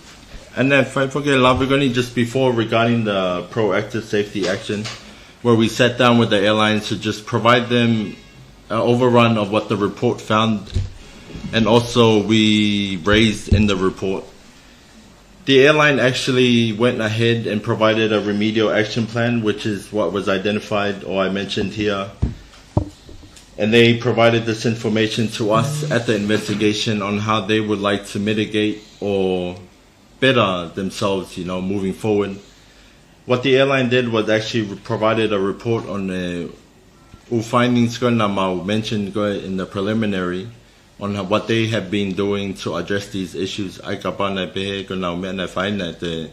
and then fai foki e lave ko eni just before regarding the proactive safety action, where we sat down with the airlines to just provide them an overrun of what the report found, and also we raised in the report. The airline actually went ahead and provided a remedial action plan, which is what was identified or I mentioned here. And they provided this information to us at the investigation on how they would like to mitigate or better themselves, you know, moving forward. What the airline did was actually provided a report on the ʻū findings ko ē naʻa mau mention ko ē in the preliminary on how, what they have been doing to address these issues. ʻA ia kapau naʻe pehē ko ʻenau meʻa naʻe fai naʻe te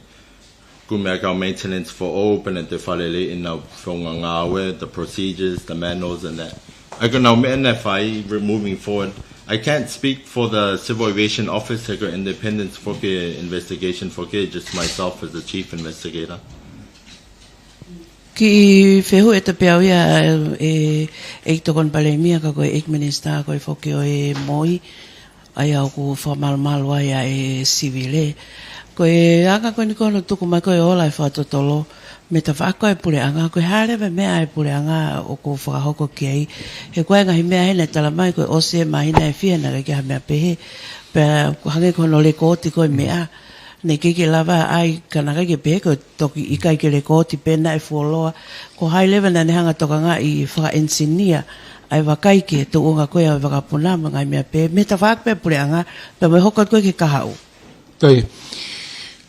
kumi ʻa e kau maintenance foʻou, pea naʻe te faleleiʻi ʻenau founga ngāue, the procedures, the manuals and that. ʻA ia ko ʻenau meʻa naʻe fai, re-, moving forward. I can't speak for the Civil Aviation Office, he ko e independent foki e investigation foki, just myself as the chief investigator. Kiʻi fehuʻi ʻe taha pē au ia, ʻe, ʻEiki Tokoni Palēmia ka ko e ʻEiki Minisitā ko ē foki ʻo e MOI, ʻa ia ʻoku fakamalumalu ai ʻa e sivile. Ko e anga ko eni ko hono tuku mai ko ē ʻo e ola e fakatotolo, mei he tafaʻaki ʻa e puleʻanga, ko e hā leva e meʻa ʻa e puleʻanga ʻoku fakahoko ki ai. He ko e ngaahi meʻa heni naʻe talamai ko e ʻosi e māhina ʻe fiha naʻe ʻikai ke ʻi ai ha meʻa pehē. Pea hangē ko hono lekooti ko ē meʻa, naʻe ʻikai ke lava ai ka naʻe ʻikai ke pehē ko e toki ʻikai ke lekooti pe naʻe fuoloa. Ko hai leva naʻa ne hanga ʻo tokangaʻi fakaʻenisinia ʻa e vakai ki he tuʻunga ko ē ʻa e vakapuna mo e ngaahi meʻa pehē, mei he tafaʻaki pē puleʻanga, pea mo e hoko ko ē ki he kahaʻu. Ko ia.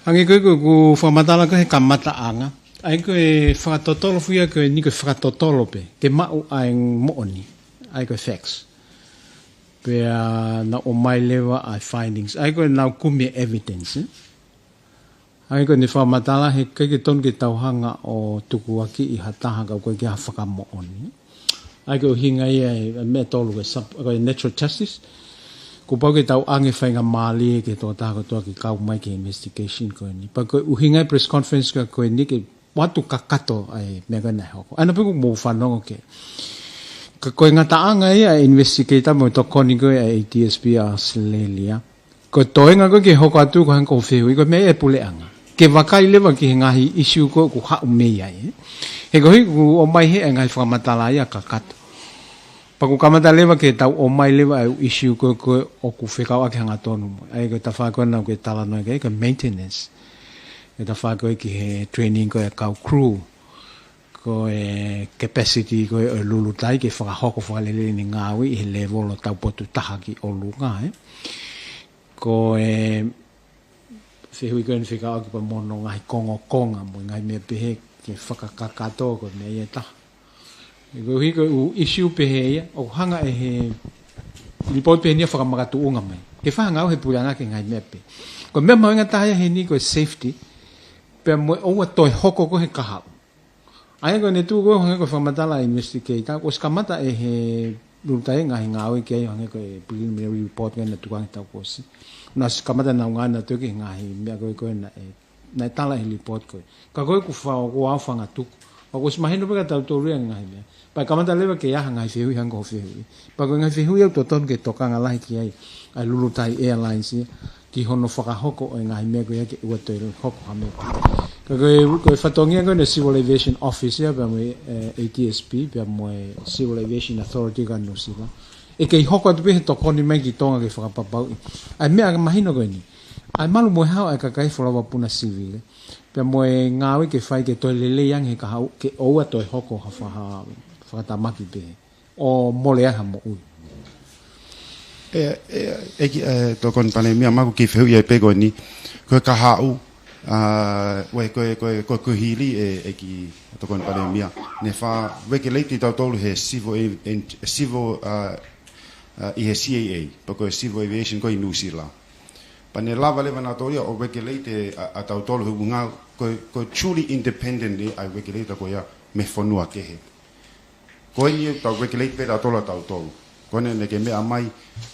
Hangē ko ē ko ʻeku fakamatala ko ē he kamataʻanga. ʻA ia ko e fakatotolo foki ia ko eni ko e fakatotolo pē. Ke maʻu ʻa e moʻoni. ʻA ia ko e facts. Pea nau ʻomai leva ʻa e findings. ʻA ia ko ʻenau kumi e evidence, eh? ʻA ia ko ʻene fakamatala he ʻikai ke tonu ke tau hanga ʻo tukuakiʻi ha taha ka ʻoku ʻikai ke ʻi ai ha fakamoʻoni. ʻA ia ko e ʻuhinga ia e meʻa ʻe tolu ko e sub-, ko e natural justice. Kuo pau ke tau ʻoange faingamālie ki he tokotaha kotoa ke kau mai ki he investigation ko eni. Pea ko e ʻuhinga e press conference ko eni ke ʻoatu kakato ʻa e meʻa ko ē naʻe hoko. ʻA ia naʻa pē ʻoku mou fanongo ki ai. Ka ko e ngataʻanga ia ʻa e investigator mo e tokoni ko ē ʻa e A T S B Australia. Ko e toenga ko ē ke hoko atu ko e hangē ko e fehuʻi ko e meʻa ia ʻa e puleʻanga. Ke vakai leva ki he ngaahi issue ko ē ʻoku haʻu mei ai, ē. He koeʻuhi ʻoku ʻomai hē ʻa e ngaahi fakamatala ia kakato. Pea ʻoku kamata leva ke tau ʻomai leva ʻa e issue ko ē ko ē ʻoku fekauʻaki hangatonu mo ia. ʻA ia ko e tafaʻaki ko ē naʻa ku talanoa ki ai ko e maintenance. Ko e tafaʻaki ko ē ki he training ko ē ʻa e kau crew. Ko e capacity ko ē ʻo e lulutai ke fakahoko fakalelei ʻene ngāue ʻi he level ʻo taupotu taha ki ʻolunga, ē. Ko e fehuʻi ko eni fekauʻaki pea mo hono ngaahi kongokonga mo e ngaahi meʻa pehē ke fakakakato ko e meʻa ia ʻe taha. Koeʻuhi ko e ʻū issue pehē ia, ʻoku hanga ʻe he report pehē ni ʻo fakamakatuʻunga mai. Ke fakangāueʻi ʻe he puleʻanga ki he ngaahi meʻa pehē. Ko e meʻa mahuʻinga taha ia heni ko e safety, pea mo e ʻoua toe hoko ko ē he kahaʻu. ʻA ia ko ʻene tuʻu ko ē hangē ko e fakamatala ʻa e investigator, ʻosi kamata ʻe he lulutai e ngaahi ngāue ki ai hangē ko e preliminary report ko ē naʻe tukuange he taʻu kuo ʻosi. Naʻe ʻosi kamata ʻenau ngāue naʻe tuku ki he ngaahi meʻa ko ē ko ē naʻe, naʻe tala ʻi he report ko ē. Ka ko ē ʻoku fa-, ʻoku ʻaofangatuku. Pea kuo ʻosi mahino pē kia tautolu ia e ngaahi meʻa. Pea kamata leva ke ʻi ai ha ngaahi fehuʻi hangē ko hoʻo fehuʻi. Pea ko e ngaahi fehuʻi ia ʻoku totonu ke tokanga lahi ki ai ʻa e lulutai airlines ia ki hono fakahoko ʻo e ngaahi meʻa ko ia ke ʻoua toe hoko ha meʻa. Ka ko e, ko e fatongia ko eni ʻa e Civil Aviation Office ia pea mo e, eh, A T S B, pea mo e Civil Aviation Authority ko ē ʻa Nuʻu Sila. ʻE kei hoko atu pē he tokoni mai ki Tonga ke fakapapauʻi ʻa e meʻa mahino ko eni. ʻA e malu mo e hao ʻa e kakai folau vakapuna sivile. Pea mo e ngāue ke fai ke toe lelei ange he kahaʻu ke ʻoua toe hoko ha fa-, ha fakatamaki pehē ʻo mole ai ha moʻui. ʻE, ʻe, ʻEiki, ʻe, Tokoni Palēmia, ma ku ki fehuʻi ai pē ko eni. Ko e kahaʻu, ʻa, ʻoku, ko e, ko e, ko e kuhili ʻe, ʻEiki Tokoni Palēmia. Naʻe fa-, regulate ʻe tautolu he civil, en-, en-, civil, ʻa, ʻa, ʻi he C A A, pea ko e Civil Aviation ko ē ʻi Nuʻu Sila. Pea naʻe lava leva nautolu ia ʻo regulate ʻa, ʻa tautolu he ʻuhinga, ko e, ko e truly independent ʻa e regulator ko ia mei he fonua kehe. Ko eni ʻoku tau regulate pē tautolu ʻa tautolu. Ko eni naʻe kei meʻa mai,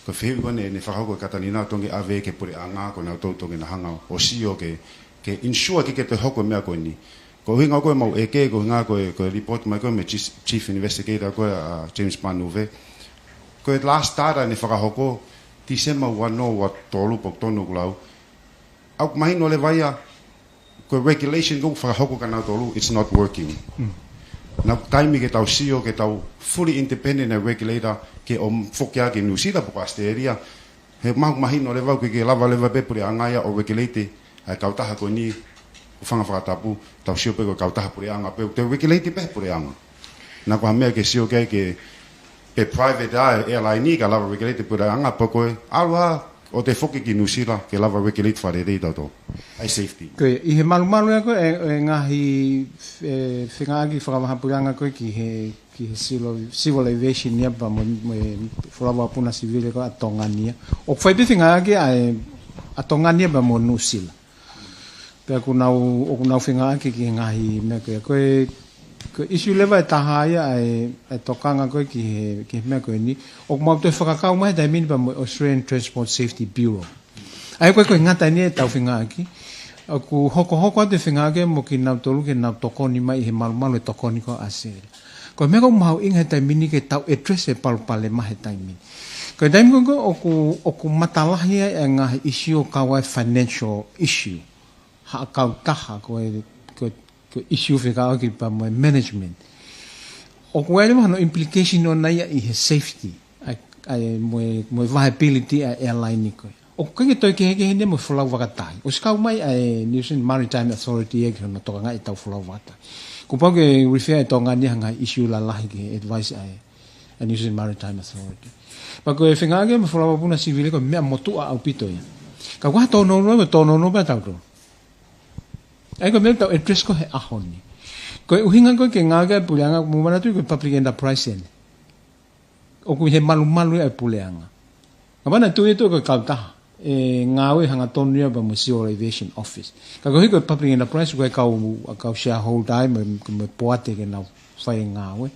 ko e fehuʻi ko eni naʻe fakahoko ʻe Katalina ʻo tokoni ʻave ki he puleʻanga, ko nautolu tokoni na hanga ʻo sio ke, ke ensure ke, ke toe hoko e meʻa ko eni. Ko e ʻuhinga ko ē mau ʻeke, ko e ʻuhinga ko e, ko e report mai ko ē mei he Chief, Chief Investigator ko ē ʻa James Panuve. Ko e last data naʻe fakahoko, Tīsema ua noa ua tolu pea ʻoku tonu ʻeku lau. ʻOku mahino leva ia, ko e regulation ko ē ʻoku fakahoko kia nautolu, it's not working. Naʻa ʻoku taimi ke tau sio, ke tau fully independent ʻa e regulator, ke ʻomi foki ia ki Nuʻu Sila pe ko Australia. He ma-, mahino leva ʻoku kei lava leva pē puleʻanga ia ʻo regulate ʻa e kautaha ko eni, ʻo fanga fakatapu, tau sio pē ko e kautaha puleʻanga pē, te regulate pē puleʻanga. Naʻa ko ha meʻa ke sio ki ai ke pe private ʻa e airline ka lava regulate puleʻanga, pe ko e ʻalu ʻo toe foki ki Nuʻu Sila, ke lava regulate fakalelei tautolu. ʻA e safety. Ko e, ʻi he malumalu ia ko ē, ʻe, ʻe ngaahi, ʻe, fengāueʻaki fakavahaʻapuleʻanga ko ē ki he, ki he civil, civil aviation ia pea mo, mo e folau vakapuna sivile ko ē ʻa Tonga ni ia. ʻOku fai pē fengāueʻaki ʻa e, ʻa Tonga ni ia pea mo Nuʻu Sila. Pea ʻoku nau, ʻoku nau fengāueʻaki ki he ngaahi meʻa ko ē. Ko e, ko e issue leva ʻe taha ia ʻa e, ʻa e tokanga ko ē ki he, ki he meʻa ko eni. ʻOku mau toe fakakau mai he taimi ni pea mo e Australian Transport Safety Bureau. ʻA ia ko e, ko e ngata eni ʻetau fengāueʻaki. ʻOku hokohoko atu e fengāueʻaki mo kinautolu ke nau tokoni mai ʻi he malumalu e tokoni ko ē ʻa Sila. Ko e meʻa ʻoku mahuʻinga he taimi ni ke tau address e palopalema he taimi ni. Ko e taimi ko ē ʻoku, ʻoku matalahi ai e ngaahi issue ʻo kau ai e financial issue. Haʻa kautaha ko e, ko e, ko e issue fekauʻaki pea mo e management. ʻOku ʻi ai leva hono implication ʻona ia ʻi he safety, ʻa e, ʻa e mo e, mo e viability ʻa e airline ni ko ē. ʻOku ʻikai ke toe kehekehe eni mo e folau vakatahi. ʻOsi kau mai ʻa e New Zealand Maritime Authority ia ki hono tokangaʻi ʻetau folau vakatahi. Kuo pau ke refer ʻe Tonga ni ha ngaahi issue lalahi ki he advice ʻa e, ʻa e New Zealand Maritime Authority. Pea ko e fengāueʻaki mo e folau vakapuna sivile ko e meʻa motuʻa ʻaupito ia. Ka ʻoku ʻi ai ha tōnounou, ko e tōnounou pē ʻa tautolu. ʻA ia ko e meʻa ʻoku tau address ko ē he ʻaho ni. Ko e ʻuhinga ko ē ke ngāueʻaki e puleʻanga, mou manatuʻi ko e public enterprise eni. ʻOku ʻi he malumalu ia e puleʻanga. Ka mana tui atu ko e kautaha ʻe ngāue hangatonu ia pea mo e Civil Aviation Office. Ka koeʻuhi ko e public enterprise ko e kau, ʻa e kau shareholder ai mo, mo e poate ke nau fai e ngāue.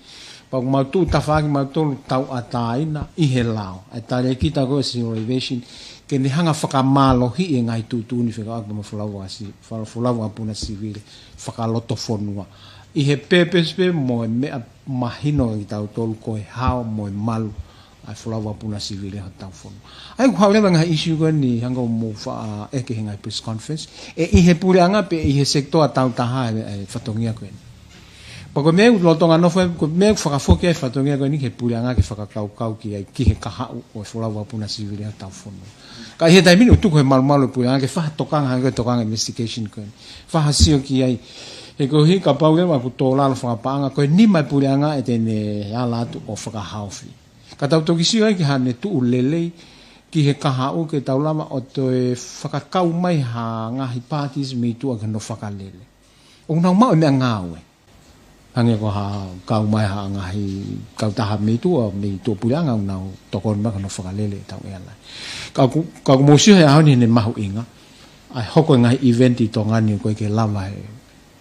Pea ʻoku mau tuʻu tafaʻaki mautolu tauʻatāina ʻi he lao. ʻA e talēkita ko e Civil Aviation, ke ne hanga fakamālohiʻi e ngaahi tuʻutuʻuni fekauʻaki mo e folau vaka si-, fo-, folau vakapuna sivile fakalotofonua. ʻI he purpose pē mo e meʻa mahino kia kitautolu ko e hao mo e malu ʻa e folau vakapuna sivile hotau fonua. ʻA ia ʻoku haʻu leva e ngaahi issue ko eni hangē ko e mou faʻa ʻeke he ngaahi press conference. ʻE ʻi he puleʻanga pe ʻi he sekitoa tau taha e, e fatongia ko eni. Pea ko e meʻa ʻoku lolotonga nofo, ko e meʻa ʻoku fakafoki ai e fatongia ko eni ki he puleʻanga ke fakakaukau ki ai ki he kahaʻu ʻo e folau vakapuna sivile hotau fonua. Ka ʻi he taimi ni ʻoku tuku he malumalu e puleʻanga ke fai ha tokanga hangē ko e tokanga investigation ko eni. Fai ha sio ki ai. He koeʻuhi kapau leva ʻoku tō lalo fakapaʻanga, ko e nima e puleʻanga ʻe te ne ala atu ʻo fakahaofi. Ka tau toki sio ai ki haʻane tuʻu lelei ki he kahaʻu ke tau lava ʻo toe fakakau mai ha ngaahi parties mei tuʻa ke nau fakalele. ʻOku nau maʻu e meʻangāue. Hangē ko ha kau mai ha ngaahi kautaha mei tuʻa, mei tuʻapuleʻanga ʻoku nau tokoni mai ke nau fakalele ʻetau airline. Ka ʻoku, ka ʻoku mou sio he ʻaho ni heʻene mahuʻinga ʻa e hoko e ngaahi event ʻi Tonga ni ʻoku ʻikai ke lava he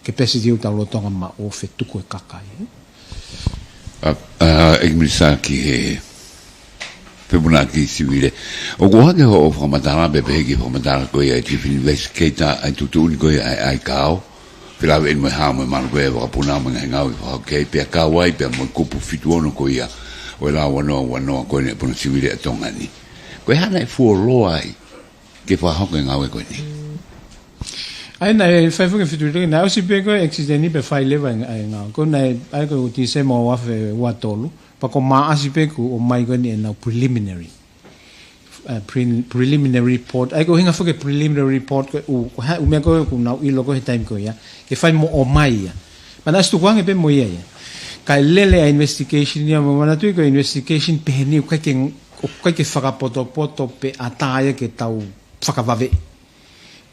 capacity ʻoku tau lolotonga maʻu ʻo fetuku e kakai. ʻA, ʻa, ʻEiki Minisitā ki he Fepunaʻaki Sivile. ʻOku ʻohake hoʻo fakamatala pea pehē ki he fakamatala ko ia ʻa e Chief Investigator ʻa e tuʻutuʻuni ko ia ʻa e ʻaikao. Felāveʻi mo e hao mo e malu ko ia ʻa e vakapuna mo e ngaahi ngāue fakahoko ki ai pea kau ai pea mo e kupu fitu ono ko ia ʻo e lao ua noa ua noa ko eni ʻa e puna sivile ʻa Tonga ni. Ko e hā naʻe fuoloa ai ke fakahoko e ngāue ko eni. ʻA ia naʻe fai foki e fetuʻutaki, naʻe ʻosi pē ko e accident ni pea fai leva e ngāue. Ko ena, ʻa ia ko Tīsema ua afe ua tolu, pea ko Maʻasi pē kuo ʻomai ko eni ʻenau preliminary. Uh, pre-, preliminary report. ʻA ia ko e ʻuhinga foki e preliminary report ko e ʻū, ko e hā e ʻū meʻa ko ē ʻoku nau ʻilo ko ē he taimi ko ia ke fai mo ʻomai ia. Pea naʻe ʻosi tukuange pē mo ia ia. Kae lele ʻa e investigation ia, mou manatuʻi ko e investigation pehē ni ʻoku ʻikai ke, ʻoku ʻikai ke fakapotopoto pe ʻatā ia ke tau fakavaveʻi.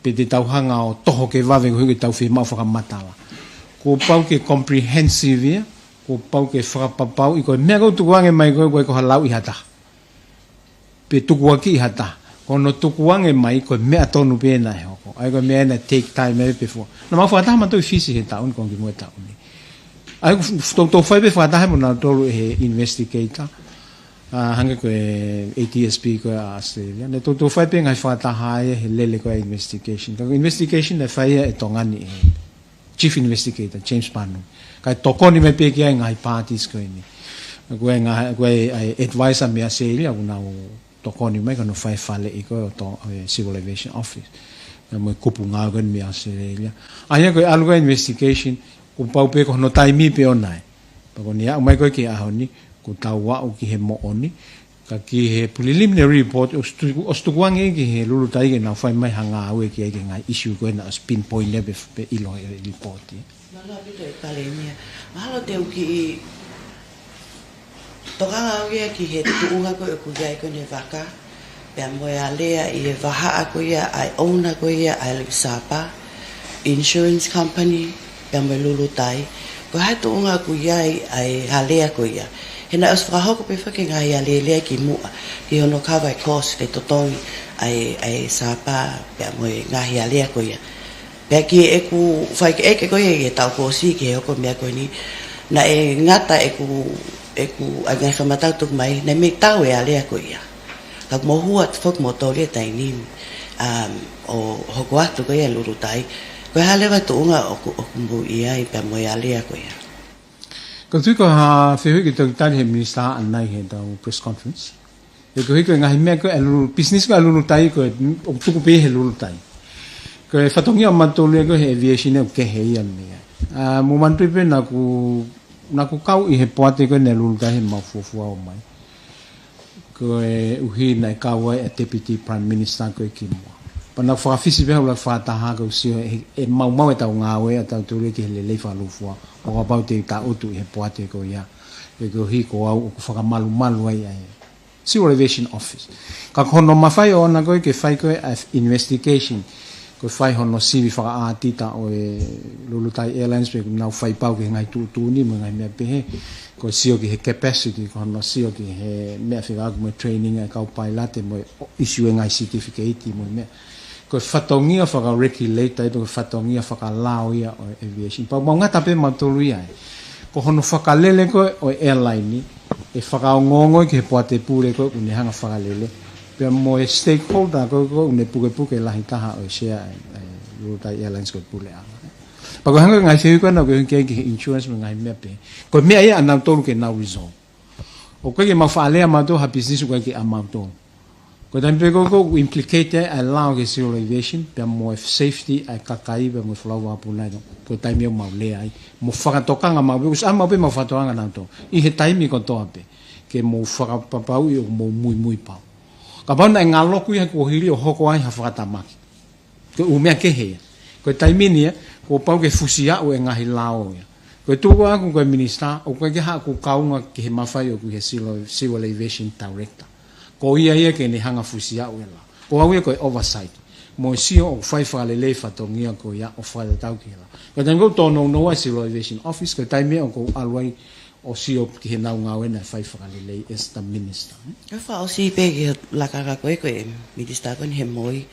Pe te tau hanga ʻo toho ke vave koeʻuhi ke tau fiemaʻu fakamatala. Kuo pau ke comprehensive ia, kuo pau ke fakapapauʻi ko e meʻa ʻoku tukuange mai ko ē ʻoku ʻikai ko ha lau ʻi ha taha pe tukuakiʻi ʻi ha taha. Ko hono tukuange mai ko e meʻa tonu pē naʻe hoko. ʻA ia ko e meʻa naʻe take time ai pē fua. Naʻa mau fakataha mautolu ʻi Fisi he taʻu ni, konga kimuʻa e taʻu ni. ʻA ia ʻoku f-, f-, toutou fai pē fakataha mo nautolu ʻe he investigator. ʻA, hangē ko e A T S P ko ē ʻa Australia. Naʻe toutou fai pē ngaahi fakataha ia he lele ko ē ʻa e investigation. Ka ko e investigation naʻe fai ia ʻe Tonga ni ʻe he Chief Investigator, James Panu. Kae tokoni mai pē ki ai e ngaahi parties ko eni. Ko e ngaahi, ko e, ʻa e advisor mei Australia, ʻoku nau tokoni mai ka nau fai e faleʻi ko ē ʻo e Civil Aviation Office. Pea mo e kupu ngāue ko eni mei Australia. ʻA ia ko e ʻalu ko ē e investigation, kuo pau pē ko hono taimi pē ʻoʻona ē. Pea ko ʻene aʻu mai ko ē ki he ʻaho ni, kuo tau aʻu ki he moʻoni. Ka ki he preliminary report, ʻosi tuku, ʻosi tukuange ki he Lulutai ke nau fai mai ha ngāue ki ai ki he ngaahi issue ko ē naʻe ʻosi pinpoint ia pē, pē ʻilo he report ia. Mālō ʻaupito ʻEiki Palēmia. Mahalo te u kiʻi tokanga au ia ki he tuʻunga ko ē ʻoku ʻi ai ko eni e vaka, pea mo e alea ʻi he vahaʻa ko ia ʻa e owner ko ia ʻa e Sapa Insurance Company, pea mo e Lulutai. Ko e hā e tuʻunga ʻoku ʻi ai ʻa e alea ko ia. He naʻe ʻosi fakahoko pē foki e ngaahi alēlea kimuʻa, ki hono cover e cost ke totongi ʻa e, ʻa e Sapa, pea mo e ngaahi alea ko ia. Pea ki heʻeku fai ke ʻeke ko ia ʻi he taʻu kuo ʻosi ki he hoko e meʻa ko eni, naʻe ngata ʻeku, ʻeku ʻai ngaahi fakamatala tuku mai, naʻe mei tau e alea ko ia. Ka ʻoku mou hua atu foki moutolu he taimi ni, um, ʻo hoko atu ko ia e Lulutai. Ko e hā leva e tuʻunga ʻoku, ʻoku mou ʻi ai pea mo e alea ko ia. Ka tui ko ha fehuʻi ke toki tali he minisitā ʻanenai he ʻetau press conference. He koeʻuhi ko e ngaahi meʻa ko ē ʻa e Lulu, business ko ē ʻa e Lulutai ko ē, ʻoku tuku pē he Lulutai. Ko e fatongia ʻa mautolu ia ko ē he aviation ʻoku kehe ia mei ai. ʻA, mou manatuʻi pē naʻa ku, naʻa ku kau ʻi he poate ko ē ʻa e Lulutai heʻemau fuofua ō mai. Koeʻuhi naʻe kau ai ʻa e Deputy Prime Minister ko ē kimuʻa. Pea naʻa ku fakafisi pē ʻo lau fakataha ko e sio ʻe, ʻe maumau ʻetau ngāue ʻatautolu ia ki he lelei fakalūkufua. ʻO kapau te u tangutu ʻi he poate ko ia. He koeʻuhi ko au ʻoku fakamalumalu ai ʻa e Civil Aviation Office. Ka ko hono mafai ʻoʻona ko ē ke fai ko ē ʻa e investigation. Ko e fai hono sivi fakaʻātita ʻo e Lulutai Airlines pe ʻoku nau fai pau ki he ngaahi tuʻutuʻuni mo e ngaahi meʻa pehē. Ko e sio ki he capacity, ko hono sio ki he meʻa fekauʻaki mo e training ʻa e kau pailate mo e issue e ngaahi certificate mo e meʻa. Ko e fatongia faka-regulate ai, ko e fatongia fakalao ia ʻo e aviation. Pea mau ngata pē mautolu ia ē. Ko hono fakalele ko ē ʻo e airline, ʻe fakaongoongo ki he poate pule ko ē ʻoku ne hanga fakalele. Pea mo e stakeholder ko ē ʻoku ne pukepuke lahi taha ʻo e sea ʻa e, ʻa e Lulutai Airlines ko e puleʻanga. Pea ko e hanga ngaahi fehuʻi ko ena ʻoku ʻuhinga ki he insurance mo e ngaahi meʻa pehē. Ko e meʻa ia ʻanautolu ke nau resolve. ʻOku ʻikai ke mau faʻa lea mautolu ha business ʻoku ʻikai ke ʻamautolu. Ko e taimi pē ko ē ʻoku implicate ai ʻa e lao ki he civil aviation, pea mo e safety ʻa e kakai, pea mo e folau vakapuna. Ko e taimi ʻoku mau lea ai. Mo fakatokanga maʻu pē, ʻoku ʻosi ʻa maʻu pē mau fakatokanga nautolu. ʻI he taimi kotoa pē. Ke mau fakapapauʻi ʻoku mau muimui pau. Kapau naʻe ngalo ʻoku ʻi ai kuo hili ʻo hoko ai ha fakatamaki. Ko e ʻū meʻa kehe ia. Ko e taimi ni ia, kuo pau ke fusi aʻu e ngaahi lao ia. Ko e tuku ʻaku ko e minisitā, ʻoku ʻikai ke haʻaku kaunga ki he mafai ʻoku ʻi he civil, civil aviation director. Ko ia ia ke ne hanga fusi aʻu e lao. Ko au ia ko e oversight. Mo e sio ʻoku fai fakalelei fatongia ko ia ʻo fakatatau ki he lao. Ko e taimi ʻoku tōnounou ai civil aviation office, ko e taimi ia ʻoku ou ʻalu ai ʻo sio ki heʻenau ngāue naʻe fai fakalelei as the minister. Ka fakaʻosi pē ki he lakanga ko ē ko e minisitā ko eni he moi.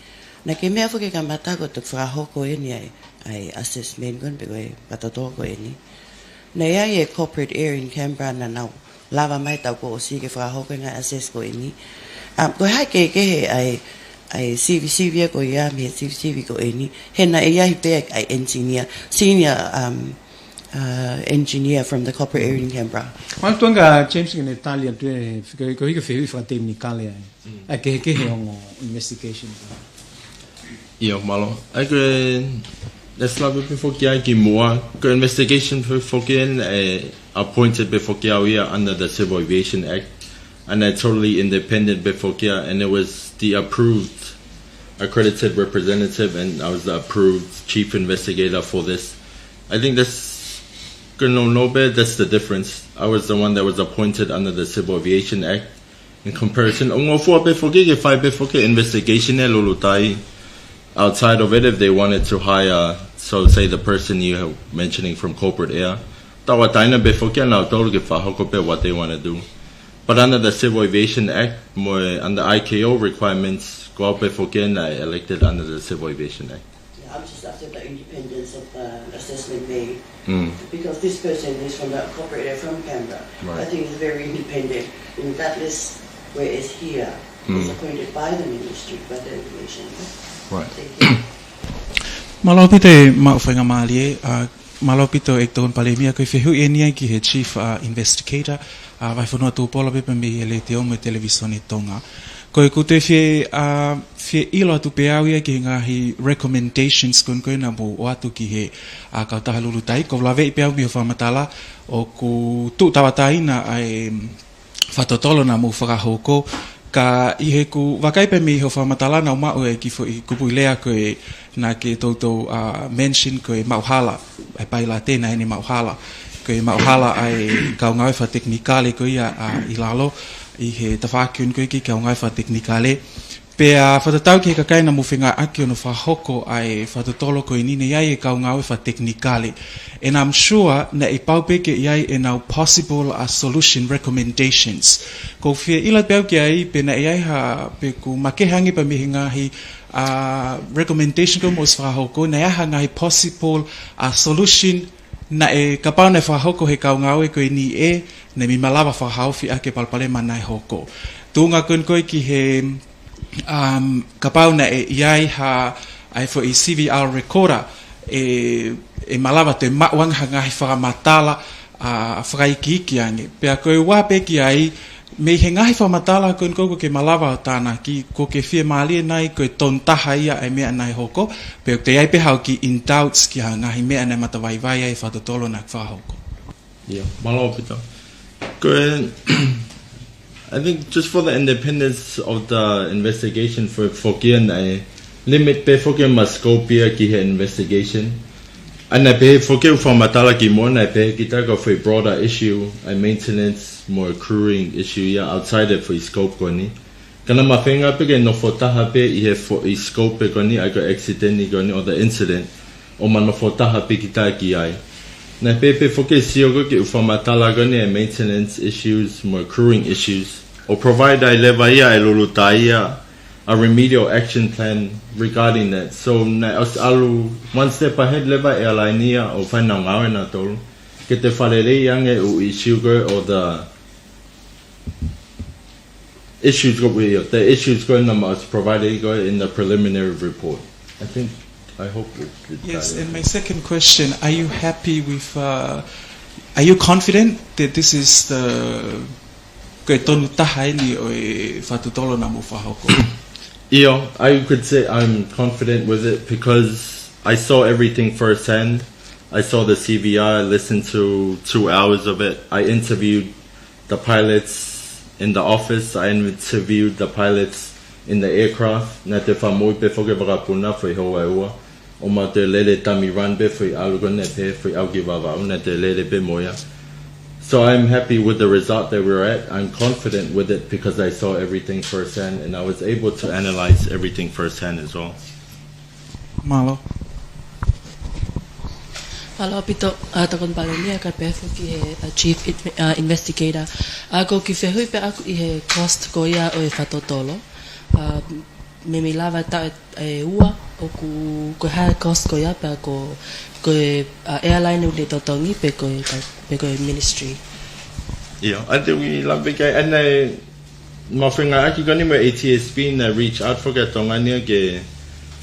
Naʻe ʻikai ke meʻa foki ke kamata ko e toki fakahoko eni ʻa e, ʻa e assessment ko eni pe ko e fakatotolo ko eni. Naʻe ʻi ai e Corporate Air in Canberra naʻa nau lava mai taʻu kuo ʻosi ke fakahoko e ngaahi assess ko eni. Um, ko e hā e kehekehe ʻa e, ʻa e sivisivi ko ia mei he sivisivi ko eni. He naʻe ʻi ai pē ʻa e engineer, senior, um, uh, engineer from the Corporate Air in Canberra. Mālō Tuʻanga James ke ne tali atu e fika, ko e hiki fehuʻi fakateknikale ai. ʻA e kehekehe ongo investigation. ʻIo, mālō. ʻA ia ko e, that's lava pē foki ai ki muʻa. Ko e investigation pē foki eni, eh, appointed pē foki au ia under the Civil Aviation Act. And they're totally independent pē foki ia, and it was the approved accredited representative, and I was the approved chief investigator for this. I think that's, ko e nōnō pē, that's the difference. I was the one that was appointed under the Civil Aviation Act. In comparison, ʻoku ngofua pē foki ke fai pē foki investigation ʻe Lulutai outside of it if they wanted to hire, so say the person you have mentioning from Corporate Air. Tauʻatāina pē foki ʻanautolu ke fakahoko pē what they wanna do. But under the Civil Aviation Act, mo e under I C A O requirements, ko au pē foki naʻe elected under the Civil Aviation Act. Yeah, I'm just after the independence of the assessment made. Mm. Because this person is from the Corporate Air from Canberra. Right. I think it's very independent, regardless where is here. Mm. It's appointed by the ministry, by the aviation. Right. Thank you. Mālō ʻaupito e maʻu faingamālie, ʻa, mālō ʻaupito ʻEiki Tokoni Palēmia, ko e fehuʻi eni ia ki he Chief, ʻa, Investigator, ʻa, Vaifonua Tupola pē pea mei he Letiō mo e Televisone Tonga. Ko ʻeku toe fie, ʻa, fie ʻilo atu pē au ia ki he ngaahi recommendations ko eni ko ē naʻa mou ʻoatu ki he, ʻa, kautaha Lulutai. ʻOku ou laveʻi pē au mei hoʻo fakamatala ʻoku tuʻu tauʻatāina ʻa e fakatotolo naʻa mou fakahoko. Ka ʻi heʻeku vakai pē mei hoʻo fakamatala naʻa ku maʻu e kiʻi foʻi kupuʻi lea ko ē naʻa ke toutou, ʻa, mention ko e maʻuhala, e pailate naʻa ne maʻuhala. Ko e maʻuhala ʻa e kau ngāue fakatekinikale ko ia, ʻa, ʻi lalo, ʻi he tafaʻaki ko ē ki he kau ngāue fakatekinikale. Pea fakatatau ki he kakai naʻa mou fengāueʻaki hono fakahoko ʻa e fakatotolo ko eni, naʻe ʻi ai e kau ngāue fakatekinikale. And I'm sure naʻe pau pē ke ʻi ai ʻenau possible, ʻa, solution recommendations. ʻOku ou fie ʻilo pē au ki ai pe naʻe ʻi ai ha, pe ʻoku makehe ange pē mei he ngaahi, ʻa, recommendation ko ē mou ʻosi fakahoko, naʻe ʻi ai ha ngaahi possible, ʻa, solution naʻe kapau naʻe fakahoko he kau ngāue ko eni ē, naʻe mei malava fakahaofi ʻaki e palopalema naʻe hoko. Tuʻunga ko eni ko ē ki he, um, kapau naʻe ʻi ai ha, ʻa e foʻi C V R recorder, ʻe, ʻe malava toe maʻu ange ha ngaahi fakamatala, ʻa, fakaikiiki ange. Pea ko e ua pē ki ai, mei he ngaahi fakamatala ko eni ko ē ʻoku ke malava ʻo tānaki, ʻoku ke fiemālie nai ko e tonu taha ia ʻa e meʻa naʻe hoko, pe ʻoku toe ʻi ai pē haʻo kiʻi in doubts ki ha ngaahi meʻa naʻe matavaivai ai e fakatotolo naʻe fakahoko. ʻIo, mālō ʻaupito. Ko e, I think just for the independence of the investigation for foki ena, ʻe limit pē foki ʻema scope ia ki he investigation. ʻA ia naʻe pehē foki ʻeku fakamatala kimuʻa naʻe pehē kita ko e foʻi broader issue, ʻa e maintenance mo e crewing issue ia outside e foʻi scope ko eni. Ka naʻa ma feinga pē ke nofo taha pē ʻi he foʻi scope pē ko eni, ʻa ia ko e accident ko eni, or the incident, ʻo ma nofo taha pē kita ki ai. Naʻe pehē pē foki e sio ko ē ki heʻeku fakamatala ko eni e maintenance issues mo e crewing issues. ʻO provide ai leva ia ʻe Lulutai ia a remedial action plan regarding that. So naʻe ʻosi ʻalu one step ahead leva e airline ia ʻo fai ʻenau ngāue ʻanautolu. ke te fakalelei ange ʻū issue ko ē ʻo the issues ko ē, the issues ko ē naʻa mou provided ko ē in the preliminary report. I think, I hope it, it Yes, and my second question, are you happy with, uh, are you confident that this is the, ko e tonu taha eni ʻo e fakatotolo naʻa mou fakahoko? ʻIo, I could say I'm confident with it because I saw everything firsthand. I saw the C V R, I listened to two hours of it. I interviewed the pilots in the office. I interviewed the pilots in the aircraft. Naʻa te fakamoʻui pē foki e vakapuna foʻi hoa ʻe ua. ʻO mautolu lele tami run pē foʻi ʻalu ko ē naʻe pehē foʻi ʻalu ki Vavaʻu, naʻa te lele pē mo ia. So I'm happy with the result that we're at. I'm confident with it because I saw everything firsthand and I was able to analyze everything firsthand as well. Mālō. Mālō ʻaupito, ʻa, Tokoni Paleni, kae pehē foki he, ʻa, Chief Inve-, ʻa, Investigator. ʻA, ko e kiʻi fehuʻi pē ʻaʻaku ʻi he cost ko ia ʻo e fakatotolo. ʻA, meimei lava e taʻu ʻe, ʻe ua, ʻoku, ko e hā e cost ko ia, pea ko, ko e, ʻa, airline ʻoku ne totongi, pe ko e, pe ko e ministry. ʻIo, I think we love it. And I Mau fengāueʻaki ko eni mo e A T S B, naʻe reach out foki ʻa Tonga ni ke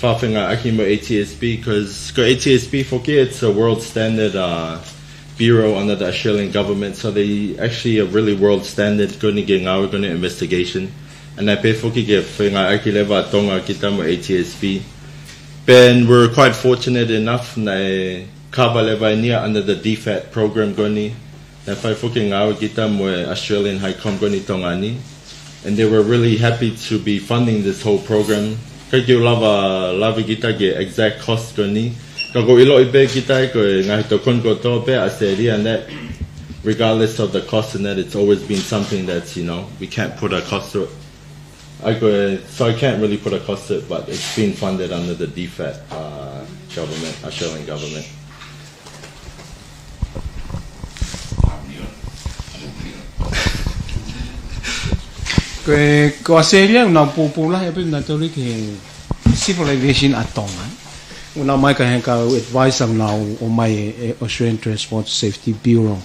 fakafengāueʻaki mo e A T S B, 'cause ko e A T S B foki, it's a world standard, uh, bureau under the Australian government, so they actually a really world standard ko eni ke ngāue ko eni investigation. And naʻe pehē foki ke fengāueʻaki leva ʻa Tonga kita mo e A T S B. But we're quite fortunate enough naʻe cover leva eni ia under the DFAT program ko eni. Naʻe fai foki e ngāue kita mo e Australian High Com ko eni ʻi Tonga ni. And they were really happy to be funding this whole program. ʻIkai ke u lava lave kita ki he exact cost ko eni. Ka ʻoku ou ʻiloʻi pē kita ko e ngaahi tokoni kotoa pē ʻa ʻAositelēlia and that, regardless of the cost and that, it's always been something that's, you know, we can't put a cost to it. I go, so I can't really put a cost to it, but it's been funded under the DFAT, uh, government, Australian government. Ko e, ko ʻAositelēlia, ʻoku nau pūpū lahi ʻaupito nautolu ki he civil aviation ʻa Tonga. ʻOku nau ō mai ki he kau advisor, ʻoku nau ō mai e Australian Transport Safety Bureau.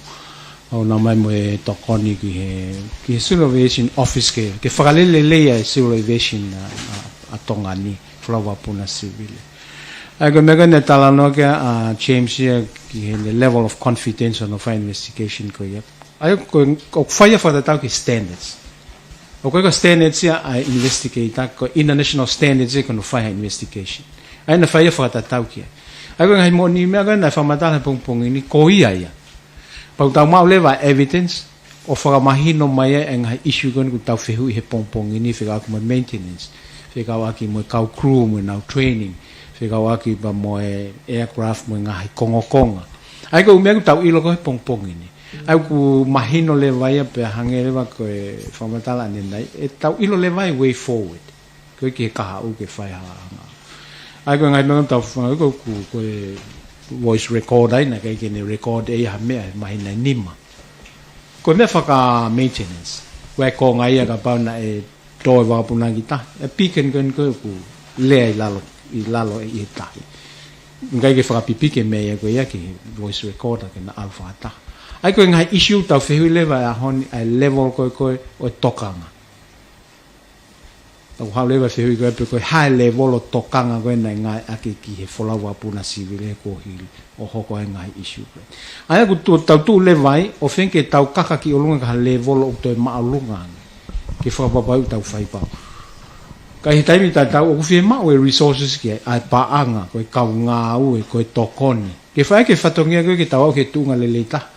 ʻOku nau ō mai mo e tokoni ki he, ki he Civil Aviation Office ke, ke fakalelei ʻa e civil aviation ʻa, ʻa, ʻa Tonga ni, folau vakapuna sivile. ʻA ia ko e meʻa ko ē naʻe talanoa ki ai ʻa James ia ki he level of confidence ʻo hono fai investigation ko ia. ʻA ia ko, ʻoku fai ia fakatatau ki he standards. ʻOku ʻikai ko e standards ia ʻa e investigator, ko e international standards ia ko hono fai ha investigation. ʻA ia naʻe fai ia fakatatau ki ai. ʻA ia ko e ngaahi moʻoni meʻa ko ē naʻe fakamatala he pongipongi ni ko ia ia. Pea ʻoku tau maʻu leva evidence, ʻo fakamahino mai ai e ngaahi issue ko eni ʻoku tau fehuʻi he pongipongi ni fekauʻaki mo e maintenance, fekauʻaki mo e kau crew mo ʻenau training, fekauʻaki pea mo e aircraft mo e ngaahi kongokonga. ʻA ia ko e ʻū meʻa ʻoku tau ʻilo ko ē he pongipongi ni. ʻA ia ʻoku mahino leva ia pea hangē leva ko e fakamatala ʻanenai, ʻe tau ʻilo leva e way forward. Ko e ki he kahaʻu ke fai ha anga. ʻA ia ko e ngaahi meʻa ʻoku tau fanga ko, ko, ko e voice record ai, naʻe ʻikai ke ne record ʻe ia ha meʻa he māhina ʻe nima. Ko e meʻa faka-maintenance. Ko e konga ia kapau naʻe tō e vakapuna ki tahi. E beacon ko eni ko ē ʻoku lea ʻi lalo, ʻi lalo ʻi he tahi. ʻIkai ke fakapipiki e meʻa ia ko ia ki he voice recorder ke na ʻalu fakataha. ʻA ia ko e ngaahi issue ʻoku tau fehuʻi leva he ʻaho ni, ʻa e level ko ē ko ē ʻo e tokanga. ʻOku haʻu leva e fehuʻi ko ē pe ko e hā e level ʻo e tokanga ko ē naʻe ngāueʻaki ki he folau vakapuna sivile he kuohili ʻo hoko ai e ngaahi issue ko ē. ʻA ia ʻoku tau tuʻu leva ai, ʻoku feinga ke tau kaka ki ʻolunga ki ha level ʻoku toe māʻolunga ange. Ke fakapapauʻi ʻoku tau fai pau. Ka ʻi he taimi tatau ʻoku fiemaʻu e resources ki ai, ʻa e paʻanga, ko e kau ngāue, ko e tokoni. Ke fai ke fatongia ko ē ke tau aʻu ki he tuʻunga lelei taha.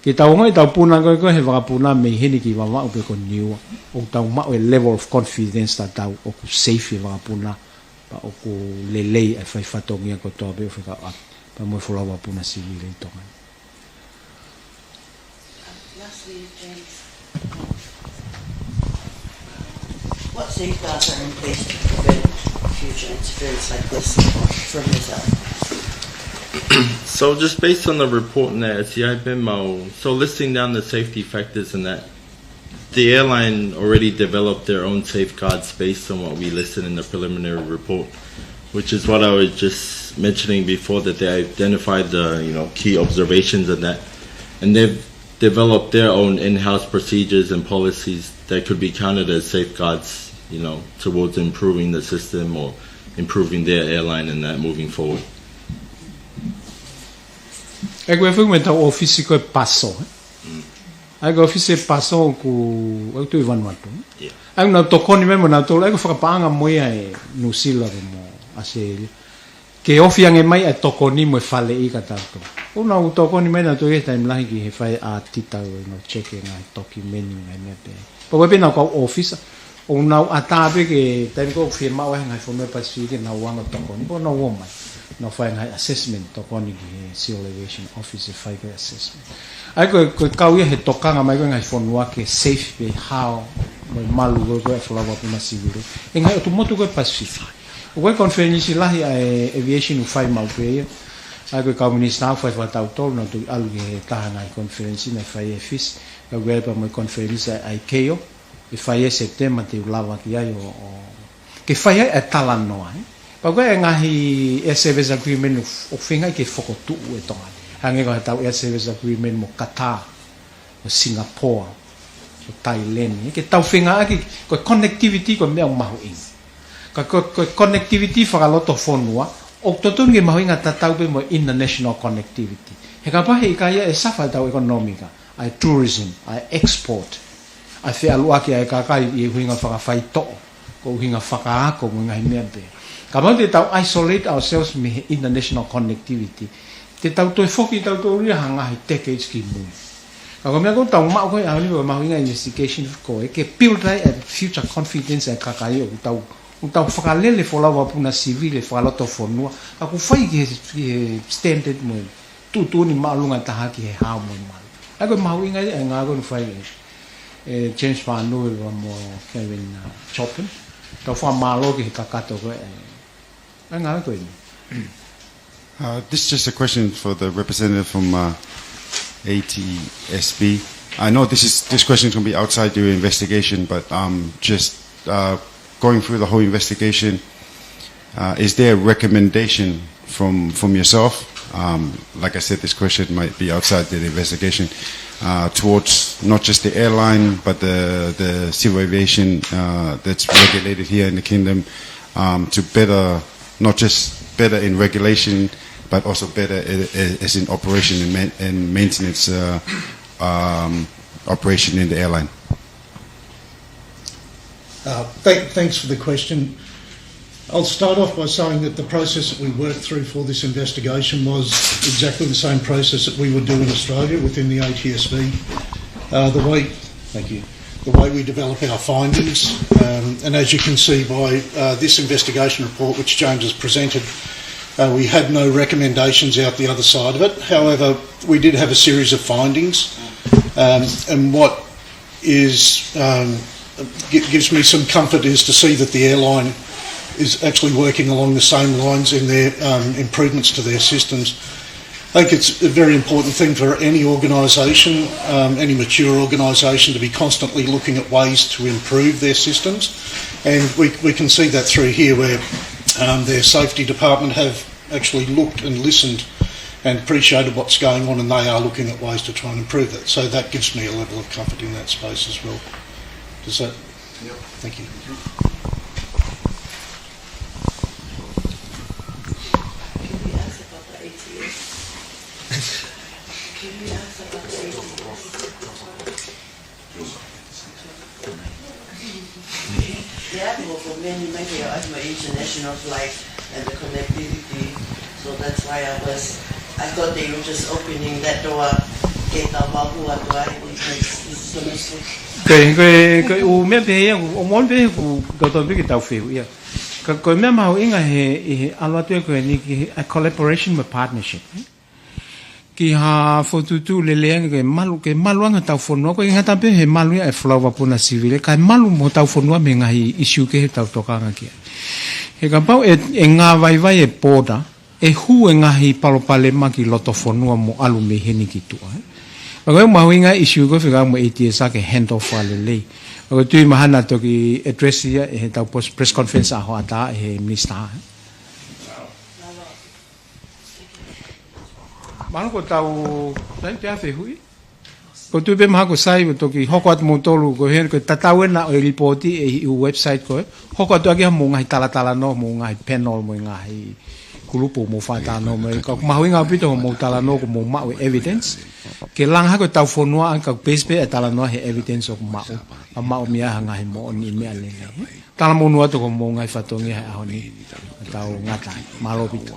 Ke tau ongoʻi ʻetau puna ko ē ko ē he vakapuna mei heni ki Vavaʻu pe ko Niua. ʻOku tau maʻu e level of confidence tatau ʻoku safe e vakapuna. Pea ʻoku lelei e fai fatongia kotoa pē ʻo fekauʻaki pea mo e folau vakapuna sivile ʻi Tonga ni. Lastly, James, what safeguards are in place to prevent future incidents like this from yourself? So just based on the report in the S C I memo, so listing down the safety factors and that, the airline already developed their own safeguards based on what we listed in the preliminary report, which is what I was just mentioning before, that they identified the, you know, key observations and that. And they've developed their own in-house procedures and policies that could be counted as safeguards, you know, towards improving the system or improving their airline and that moving forward. ʻOku ʻi ai foki mo ʻetau ʻōfisi ko e PASO. ʻA ia ko e ʻōfisi e PASO ʻoku, ʻoku tuʻu ʻi Vanuatu. Yeah. ʻA ia ʻoku nau tokoni mai mo nautolu, ʻa ia ko e fakapaʻanga mo ia ʻe Nuʻusila mo ʻAositelēlia. Ke ofi ange mai ʻa e tokoni mo e faleʻi kia tautolu. ʻOku nau tokoni mai nautolu he taimi lahi ki he fai ʻa e titau ʻo e ngaahi check ʻa e ngaahi tokimeni ngaahi meʻa pehē. Pea ko e pē ʻenau kau ʻōfisa, ʻoku nau ʻatā pē ki he taimi ko ē ʻoku fiemaʻu ai ʻe he ngaahi fonua Pasifiki ke nau ō ʻo tokoni, pea nau ō mai. Nau fai ngaahi assessment, tokoni ki he Civil Aviation Office ʻo fai ko e assessment. ʻA ia ko e, ko e kau ia he tokanga mai ko ē ngaahi fonua ke safe pē hao mo e malu ko ē ʻa e folau vakapuna sivile ʻi he ngaahi ʻotu motu ko ē Pasifiki. ʻOku ʻi ai e konifelenisi lahi ʻa e aviation ʻoku fai maʻu pē ia. ʻA ia ko e kau minisitā ʻoku fai fakatautolu, nau toki ʻalu ki he taha ngaahi konifelenisi naʻe fai ʻe Fisi. Ka ʻoku ʻi ai pē mo e konifelenisi ʻa e ICAO, ʻe fai ʻi Sepitema te u lava ki ai ʻo, ʻo, ke fai ai e talanoa, ē. Pea ko e ngaahi Air Service Agreement ʻoku, ʻoku feinga ke fokotuʻu ʻe Tonga ni. Hangē ko ʻetau Air Service Agreement mo Qatar, mo Singapore, mo Thailand, ē. Ke tau feingaʻaki, ko e connectivity ko e meʻa ʻoku mahuʻinga. Ka ko, ko e connectivity fakalotofonua, ʻoku totonu ke mahuʻinga tatau pē mo e international connectivity. He kapau he ʻikai ia ʻe suffer ʻetau ʻekonōmika, ʻa e tourism, ʻa e export, ʻa e feʻaluʻaki ʻa e kakai ʻi he ʻuhinga fakafaitoʻo, ko e ʻuhinga fakaako mo e ngaahi meʻa pehē. Kapau te tau isolate ourselves mei he international connectivity, te tau toe foki tautolu ia ha ngaahi decades ki mui. Ka ko e meʻa ko ē ʻoku tau maʻu ko ē ʻaho ni ko e mahuʻinga investigation ko ē ke build ai e future confidence ʻa e kakai ʻoku tau, ʻoku tau fakalele folau vakapuna sivile fakalotofonua, ka ʻoku fai ki he, ki he standard mo e tuʻutuʻuni māʻolunga taha ki he hao mo e malu. ʻA ia ko e mahuʻinga ia ʻa e ngāue ko ē naʻe fai ʻe, ʻe James Whanua pea mo Kevin, uh, Chopin. Tau fakamālō ki he kakato ko ē, ʻa e ngāue ko eni. Uh, this is just a question for the representative from, uh, A T S B. I know this is, this question is gonna be outside your investigation, but, um, just, uh, going through the whole investigation, uh, is there a recommendation from, from yourself? Um, like I said, this question might be outside the investigation, uh, towards not just the airline, but the, the civil aviation, uh, that's regulated here in the kingdom, um, to better, not just better in regulation, but also better a-, a-, as in operation and ma-, and maintenance, uh, um, operation in the airline. Uh, thank, thanks for the question. I'll start off by saying that the process that we worked through for this investigation was exactly the same process that we would do in Australia within the A T S B. Uh, the way, thank you. The way we develop our findings, um, and as you can see by, uh, this investigation report which James has presented, uh, we had no recommendations out the other side of it. However, we did have a series of findings, um, and what is, um, gi-, gives me some comfort is to see that the airline is actually working along the same lines in their, um, improvements to their systems. I think it's a very important thing for any organisation, um, any mature organisation, to be constantly looking at ways to improve their systems. And we, we can see that through here where, um, their safety department have actually looked and listened and appreciated what's going on, and they are looking at ways to try and improve that. So that gives me a level of comfort in that space as well. Does that? Yep. Thank you. Can we ask about the A T S? Can we ask about the A T S? Yeah, well, for many, many, I have my international flight and the connectivity, so that's why I was, I thought they were just opening that door. Ke tau maʻu atu ai, it's, it's so much. Ko e, ko e, ko e ʻū meʻa pehē ia, ʻoku, ʻoku moʻoni pē ʻoku totonu pē ke tau fehuʻi ia. Ka ko e meʻa mahuʻinga he, ʻi he ʻalu atu ia ko eni ki he, a collaboration mo e partnership. Ki ha fokotuʻutuʻu lelei ange ke malu, ke malu ange hotau fonua, ʻoku ʻikai ngata pē he malu ia e folau vakapuna sivile, kae malu mo hotau fonua mei he ngaahi ʻisiū kehe ʻoku tau tokanga ki ai. He kapau ʻe, ʻe ngāvaivai e border, ʻe hū e ngaahi palopalema ki loto fonua mo ʻalu mei heni ki tuʻa, ē. Pea ko e mahuʻinga e ʻisiū ko ē fekauʻaki mo e A T S ke handle fakalelei. Pea ko e tui mahalo naʻe toki address ia ʻi heʻetau pos-, press conference ʻaho ʻatā ʻe he minisitā, ē. Mālō. Ko tau, sai, te afe hui. Ko tui pē mahalo ko sai, ko toki hoko atu moutolu, ko he, ko e tatau ena ʻo e lipooti ʻi he website ko ē. Hoko atu ʻaki hoʻomou ngaahi talatalanoa, mou ngaahi panel, mo e ngaahi kulupu, mou fakatalanoa, mo e ka mahuʻinga ʻaupito hoʻomou talanoa, ko mou maʻu e evidence. Ke langa hake ʻetau fonua, ʻa e ka base pē e talanoa he evidence ʻoku maʻu. ʻA maʻu mei ai ha ngaahi moʻoni meʻa lelei. Talamonū atu ko mou ngaahi fatongia he ʻaho ni. Tau ngata ai. Mālō ʻaupito.